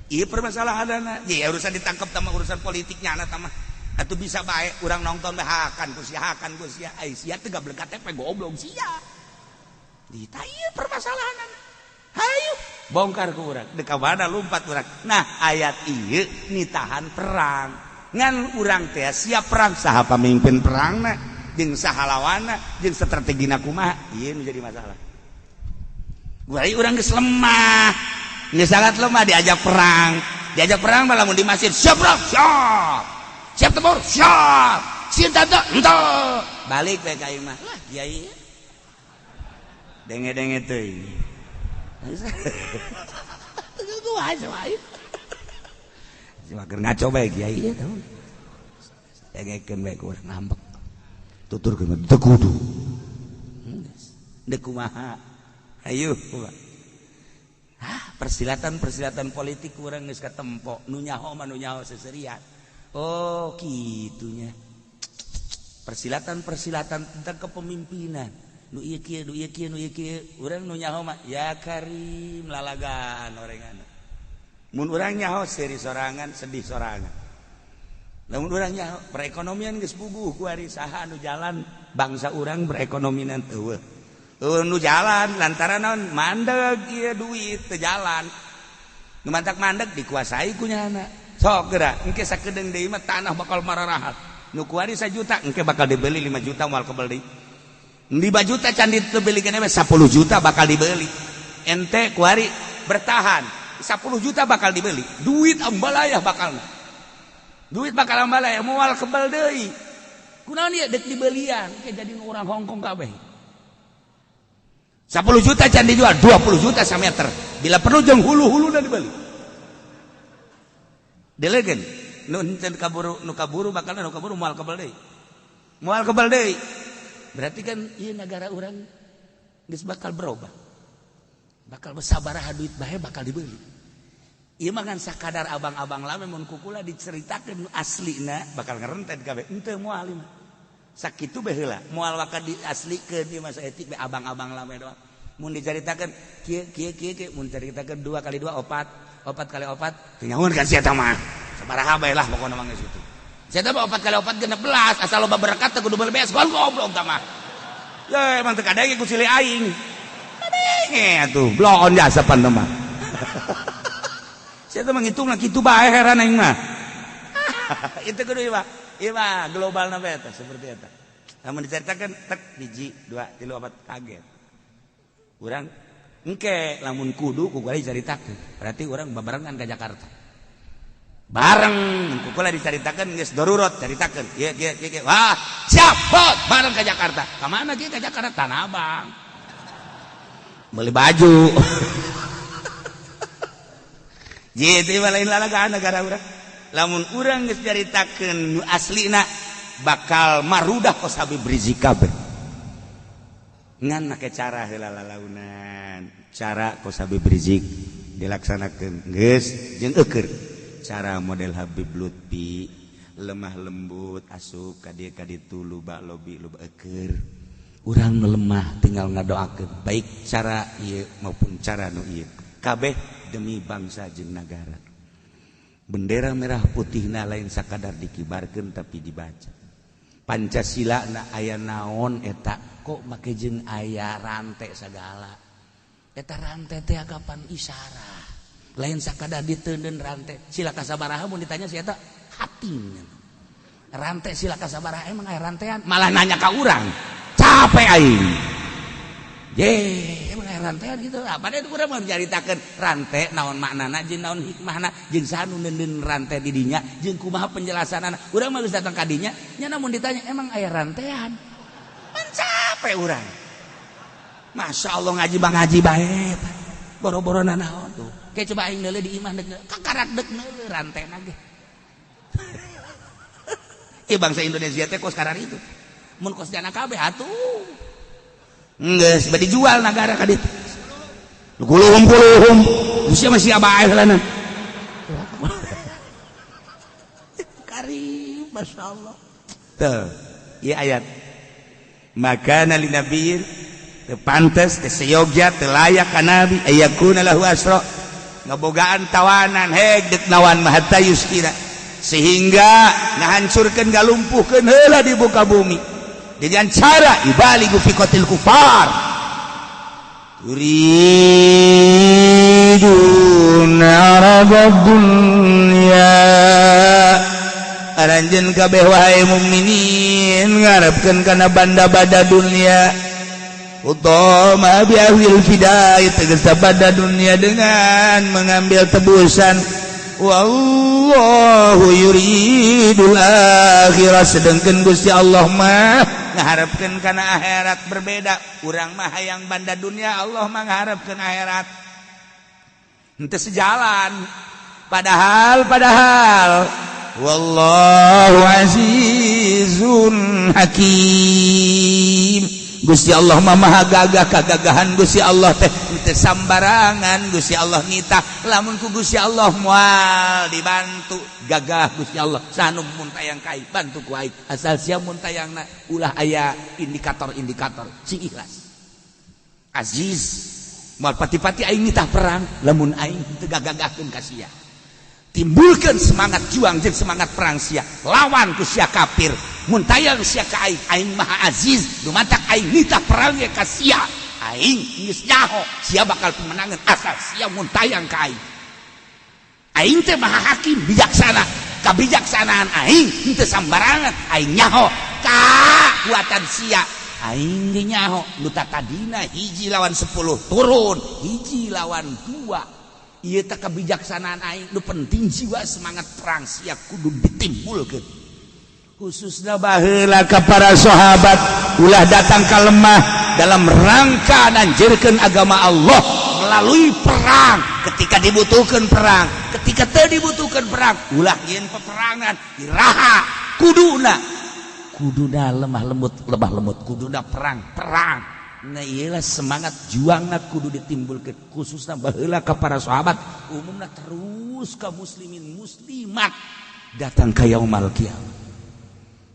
Ieu permasalahanna. Ye urusan ditangkap tama urusan politiknya na tama. Atuh bisa bae urang nonton bae hakan ku sia ai sia teu gablek KTP goblok sia. Ditah ieu permasalahanna. Hayu bongkar ku urang deuk ka mana lumpat urang. Nah ayat ieu nitahan perang. Ngan urang teh siap perang saha pamimpin perangna jeung saha lawanna jeung strategina kumaha ieu nu jadi masalah. Guai urang geus lemah, geus sangat lemah diajak perang. Diajak perang malah mun di masjid siap perang, siap. Siap tempur, siap. Siap tante, henteu. Balik we ka imah. Lah kiai. Denge-denge teuing. Kumaha wae. Cuma keur ngaco bae kiai ieu tah. Dengekeun bae ku urang ngambek. Tuturkeun teu kudu. Deuk kumaha? Ayo, persilatan-persilatan politik kurang geus katempo, nu nyaho mah nu nyaho seserian. Oh, kitunya. Persilatan-persilatan tentang kepemimpinan. Nu ieu kieu, nu ieu kieu, nu ieu kieu, urang nu nyaho mah ya karim lalagaan orengan. Mun urang nyaho seuri sorangan, sedih sorangan. Lamun urang nyaho perekonomian geus puguh kuari saha nu jalan bangsa urang berekonomian eueuh. Nu jalan lantaran naon mandeg ieu duit teu jalan. Nu mantak mandeg dikuasai ku nyana. Sok geura engke sakedeung deui mah tanah bakal mararahal. Nu kuari 1 juta engke bakal dibeli 5 juta moal kebeli. 5 juta can dibeli keneh 10 juta bakal dibeli. Ente kuari bertahan 10 juta bakal dibeli. Duit ambalayah bakalna. Duit bakal ambalayah moal kebel deui. Kunaon ieu deuk dibelian engke jadi urang Hongkong kabeh. 10 juta can dijual 20 juta sameter. Bila perlu jeung hulu-hulu da dibeli. Delegen nu henteu kaburu nu kaburu bakal nu kaburu moal kebel deui. Moal kebel deui. Berarti kan ieu nagara urang geus bakal berubah. Bakal sabaraha duit bae bakal dibeli. Ieu mah ngan sakadar abang-abang lame mun kukula diceritakeun aslina bakal ngerentet kabeh. Henteu moal ieu mah. Sakitu bae heula moal waka diaslikeun ieu mah saeutik bae abang-abang lame doang. Mun dicaritakeun kieu kieu kieu kieu mun dicaritakeun 2 kali 2 4, 4 kali 4 teu nyahoan kan sia eta mah. Sabaraha bae lah pokona mah geus kitu. Sia eta mah 4 kali 4 16 asal loba berkat teu kudu beuli beas goblok tah mah. Ya emang teu kadenge ku silih aing. Kadenge atuh bloon jasa pan mah. Sia teh mah ngitungna kitu bae heran aing mah. Itu kudu ieu mah. Ieu mah global na eta seperti eta. Lamun dicaritakeun tek hiji 2 3 4 kaget. Urang engke lamun kudu ku kuari caritakeun. Berarti urang babarengan ka Jakarta. Bareng ku kula dicaritakeun geus darurat caritakeun. Ieu ieu ieu. Wah, siap, bot, bareng ke Jakarta. Ka mana kieu ke Jakarta? Tanah Abang. Beli baju. Jadi lain lalagaan negara urang. Lamun urang geus caritakeun nu aslina bakal marudah kos Habib Rizik kabeh. Ngan make cara heula lalaunan. Cara kos Habib Rizik dilaksanakeun geus jeung eukeun. Cara model Habib Lutfi lemah lembut asup ka dieu ka ditu luba lobi luba eukeun. Urang nu lemah tinggal ngadoakeun baik cara ieu maupun cara nu ieu. Kabeh demi bangsa jeung nagara. Bendera merah putihna lain sakadar dikibarkeun tapi dibaca. Pancasila na aya naon eta kok make jeung aya rantai segala. Eta rantai teh kapan isyarat. Lain sakadar diteuneun rantai. Sila kasabaraha mun ditanya si eta hati. Rantai sila kasabaraha emang aya rantean malah nanya ka urang. Capek aing. Ye, emang aya rantean gitu. Apa itu kurang mau dicaritakeun rantai naon maknana jeung naon hikmahna jeung saha nu neundeun rantai di dinya jeung kumaha penjelasanana. Urang mah geus datang ka dinya nya namun ditanya emang aya rantean. Pan capek urang. Masya Allah ngaji bang ngaji bae. Boro-boro nanaon tuh. Kayak coba aing neuleuh di imah deuk kakarak deuk neuleuh rantena ge. Ieu bangsa Indonesia teh kos karar itu. Mun kos jana kabeh atuh. Geus bade dijual nagara ka ditu. Kuluhum-kuluhum. Geus masih abae heulana. Karim masyaallah. Tuh, ieu ayat. Maka li nabiyyin teu pantes teu seyogia teu layak ka nabi ayakuna lahu asra. Ngabogaan tawanan heg deuk nawan mah hatta yuskira. Sehingga ngahancurkeun galumpuhkeun heula di muka bumi. Dengan cara ibaligu fi qatil kufar. Turiduna arabad dunya. Aranjeun kabeh wahai mukminin ngarepkeun kana banda-banda dunia. Utama bi ahlil fidai tegas banda dunia dengan mengambil tebusan. Wallahu yuridul akhirah sedangkan Gusti Allah mah ngaharepkeun kana akhirat berbeda. Urang mah hayang banda dunia, Allah mah ngaharepkeun akhirat. Henteu sejalan. Padahal wallahu azizun hakim. Gusti Allah mah maha gagah, kagagahan Gusti Allah teh teu sambarangan. Gusti Allah nitah lamun ku Gusti Allah moal dibantu. Gagah Gusti Allah sanu mun tayang ka aing bantu ku aing asal sia mun tayangna ulah aya indikator-indikator sing ikhlas. Aziz moal pati-pati aing nitah perang lamun aing teu gagagahkeun ka sia. Timbulkan semangat juang jeung semangat perang sia lawan ku sia kafir. Mun tayang sia ka aing, aing maha aziz dumatak aing nitah perang ge ka sia, aing geus nyaho sia bakal pemenangan asal sia mun tayang ka aing. Aing teh maha hakim bijaksana, kabijaksanaan aing henteu sambarangan, aing nyaho kakuatan sia, aing ge nyaho nu tadina 1 lawan 10 turun 1 lawan 2. Ieu teh kebijaksanaan aing, nu penting jiwa semangat perang sia kudu ditimbulkeun. Khususnya baheula ka para sahabat ulah datang ka lemah dalam rangka nanjirkeun agama Allah melalui perang. Ketika dibutuhkan perang, ketika teu dibutuhkan perang, ulah nyieun peperangan iraha kuduna kuduna lemah lembut, lemah lembut kuduna perang perang. Nah iyalah semangat juangna kudu ditimbulkeun khususnya baheula ka para sahabat, umumna terus ka muslimin muslimat datang ka yaumal kiamat.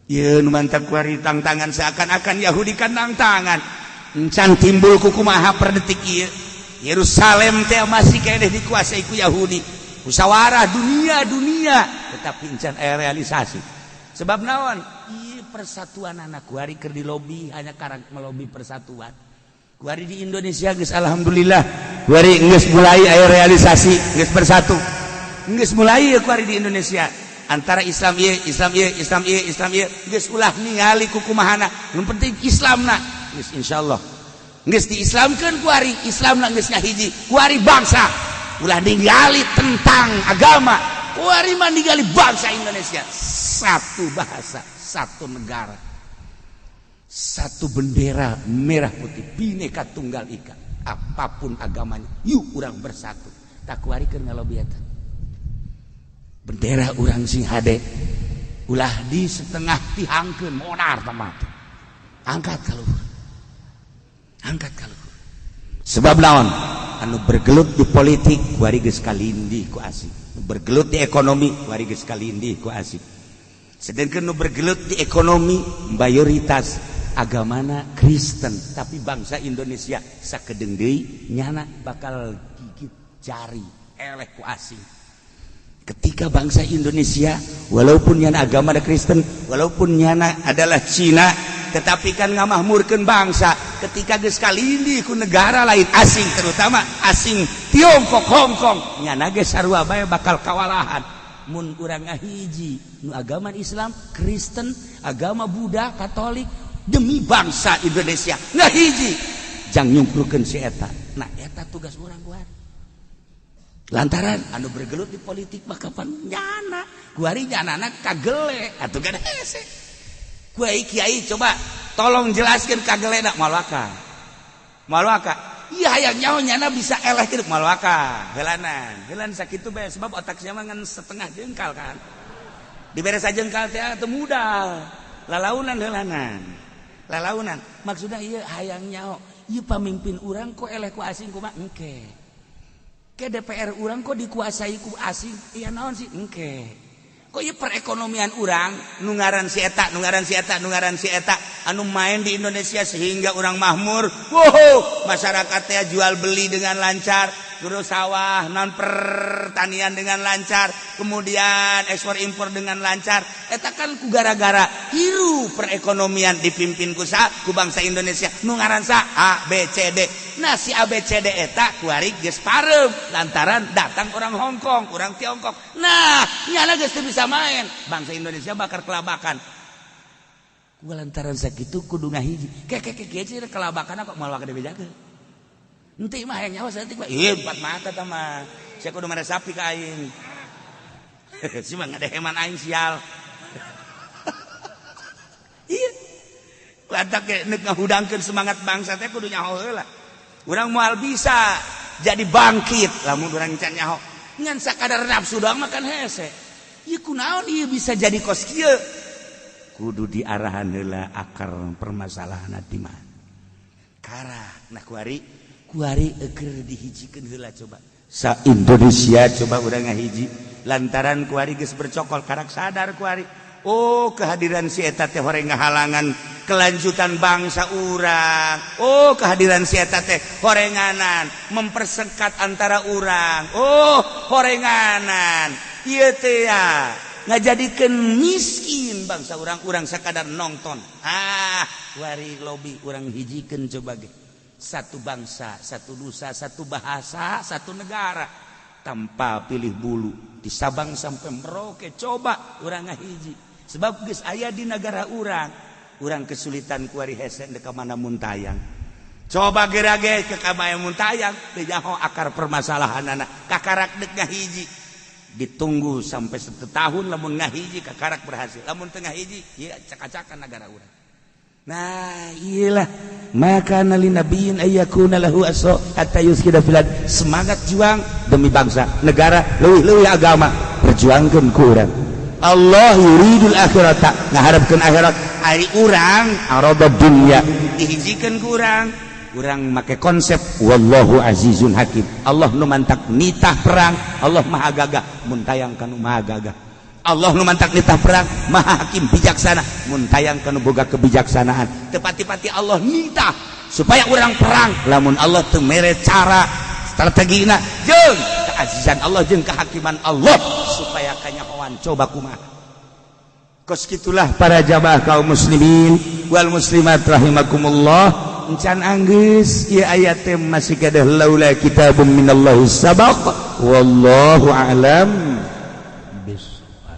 Ieu nu mantap kuari tangtangan seakan-akan Yahudi kan tangtangan. Encan timbul ku kumaha per detik ieu. Yerusalem teh masih keneh dikuasai ku Yahudi. Musyawarah dunia-dunia tetapi encan aya realisasi. Sebab naon? Ieu persatuan anak kuari keur dilobi hanya karang melobi persatuan. Kuari di Indonesia geus alhamdulillah kuari geus mulai aya realisasi, geus bersatu. Geus mulai kuari di Indonesia. Antara Islam ieu, Islam ieu, Islam ieu, Islam ieu, geus ulah ningali ku kumahana. Nu penting Islamna geus insyaallah. Geus diislamkeun kuari, Islamna geus ngahiji, kuari bangsa. Ulah ningali tentang agama, Kuari mah ningali bangsa Indonesia satu bahasa, satu negara, satu bendera merah putih, Bhinneka Tunggal Ika. Apapun agamanya, yuk urang bersatu. Tak kuari keur ngalobi eta. Bendera urang sing hade, ulah di setengah tihangkeun monar tamat. Angkat ka luhur. Angkat ka luhur. Sebab naon? Anu bergelut di politik kuari geus kalindih ku asing. Nu bergelut di ekonomi kuari geus kalindih ku asing. Sedangkan nu bergelut di ekonomi mayoritas agamana Kristen, tapi bangsa Indonesia sakedeung deui nyana bakal gigit jari eleh ku asing. Ketika bangsa Indonesia walaupun nyana agama ada Kristen, walaupun nyana adalah Cina, tetapi kan ngamahmurkeun bangsa. Ketika geus kalindih ku negara lain asing, terutama asing Tiongkok, Hong Kong, nyana ge sarua bae bakal kawalahan. Mun urang ngahiji nu agama Islam, Kristen, agama Buddha, Katolik, demi bangsa Indonesia ngahiji jang nyungkrukeun si eta. Nah, eta tugas urang kuari. Lantaran anu bergelut di politik mah kapan nyana kuari nyanana kagele atuh kan hese. Kuai kiai coba tolong jelaskan kagele nak malwaka. Malwaka. Iya hayang nyaho nyana bisa eleh kieu malwaka. Heulanan. Heulan sakitu bae sebab otak sia mah ngan setengah jengkal kan. Dibere sajengkal teh teu mudal. Lalaunan heulanan. Lalaunan. Maksudna ieu hayang nyaho, ieu pamimpin urang kok eleh ku asing kumaha engke. Ke DPR urang kok dikuasai ku asing, iya naon sih engke. Kok ieu perekonomian urang nu ngaran si eta, nu ngaran si eta, nu ngaran si eta anu main di Indonesia sehingga urang makmur. Wow, masyarakat teh jual beli dengan lancar, terus sawah non pertanian dengan lancar, kemudian ekspor impor dengan lancar. Eta kan ku gara-gara hirup perekonomian dipimpin ku sa ku bangsa Indonesia nu ngaran sa A B C D. Nah, si A B C D eta kuari geus pareum lantaran datang orang Hong Kong, orang Tiongkok. Nah, nyana geus teu bisa main. Bangsa Indonesia bakal kelabakan. Ku lantaran sakitu kudu ngahiji. Ke ke ke ke kelabakan kok moal waka dibejakeun. Henteu mah hayang nyawa saeutik mah. Ih, empat mata tah mah. Sia kudu mere sapi ka aing. Si mah ngadeheman aing sial. Iya. Lantak ge neuk ngahudangkeun semangat bangsa teh kudu nyaho heula. Urang moal bisa jadi bangkit lamun urang can nyaho. Ngan sakadar nafsu doang mah kan hese. Ieu kunaon ieu bisa jadi kos kieu? Kudu diarahan heula akar permasalahan di mana. Karak nah kuari kuari eker dihijikeun heula coba. Sa Indonesia coba urang ngahiji lantaran kuari geus bercokol karak sadar kuari. Oh, kehadiran si eta teh horeng ngahalangan kelanjutan bangsa urang. Oh, kehadiran si eta teh horenganan mempersengkat antara urang. Oh, horenganan ieu teh ya ngajadikeun miskin bangsa urang, urang sakadar nonton. Ah, kuari lobi urang hijikeun coba ge. Satu bangsa, satu nusa, satu bahasa, satu negara tanpa pilih bulu. Di Sabang sampai Merauke coba urang ngahiji. Sebab geus aya di negara urang, urang kesulitan kuari hese dek ka mana muntayang. Coba gerage ke kamaya muntayang, teu nyaho akar permasalahanana. Kakarak deuk ngahiji. Ditunggu sampai 1 tahun lamun ngahiji kakarak berhasil. Lamun teu ngahiji, ieu acak-acakan negara urang. Nah, iyalah maka nali nabiyin ayyakuna lahu asra hatta yuskida fil ard. Semangat juang demi bangsa, negara, leuwih-leuwih agama, perjuangkeun ku urang. Allah yuridul akhirata, ngaharepkeun akhirat. Ari urang arada dunya, dihijikeun ku urang. Urang make konsep wallahu azizun hakim. Allah nu mantak nitah perang, Allah maha gagah, mun tayang kanu maha gagah. Allah nu mantak nitah perang, maha hakim bijaksana, mun tayang kanu boga kebijaksanaan. Tepati-pati Allah nitah supaya urang perang, lamun Allah teu mere cara strategina jeung keazizan Allah jeung kehakiman Allah supaya kanyahoan coba kumaha. Kos kitulah para jamaah kaum muslimin wal muslimat rahimakumullah. Encan anggeus ieu ayat teh masih gadah laula kitabun minallahi sabaq wallahu a'lam bissawab.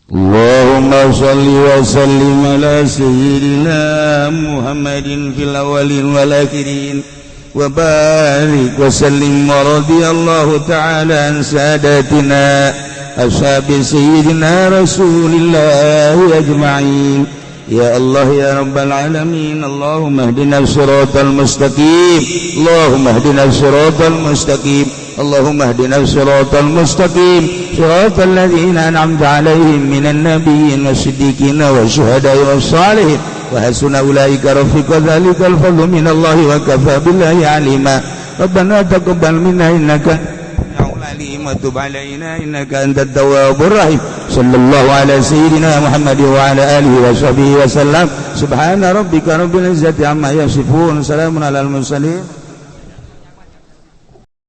Allahumma shalli wa sallim ala sayyidina Muhammadin fil awwalin wal akhirin وبارك وسلم ورضي الله تعالى عن ساداتنا أصحاب سيدنا رسول الله أجمعين. يا الله يا رب العالمين، اللهم اهدنا الصراط المستقيم، اللهم اهدنا الصراط المستقيم، اللهم اهدنا الصراط المستقيم، صراط الذين أنعمت عليهم من النبيين والصديقين والشهداء والصالحين، وحسن أولئك رفيقا. ذلك الفضل من الله وكفى بالله عليما. ربنا تقبل منا إنك العليم وتب علينا إنك أنت التواب الرحيم. صلى الله على سيدنا محمد وعلى آله وصحبه وسلم. سبحان ربك رب العزة عما يصفون، سلام على المرسلين.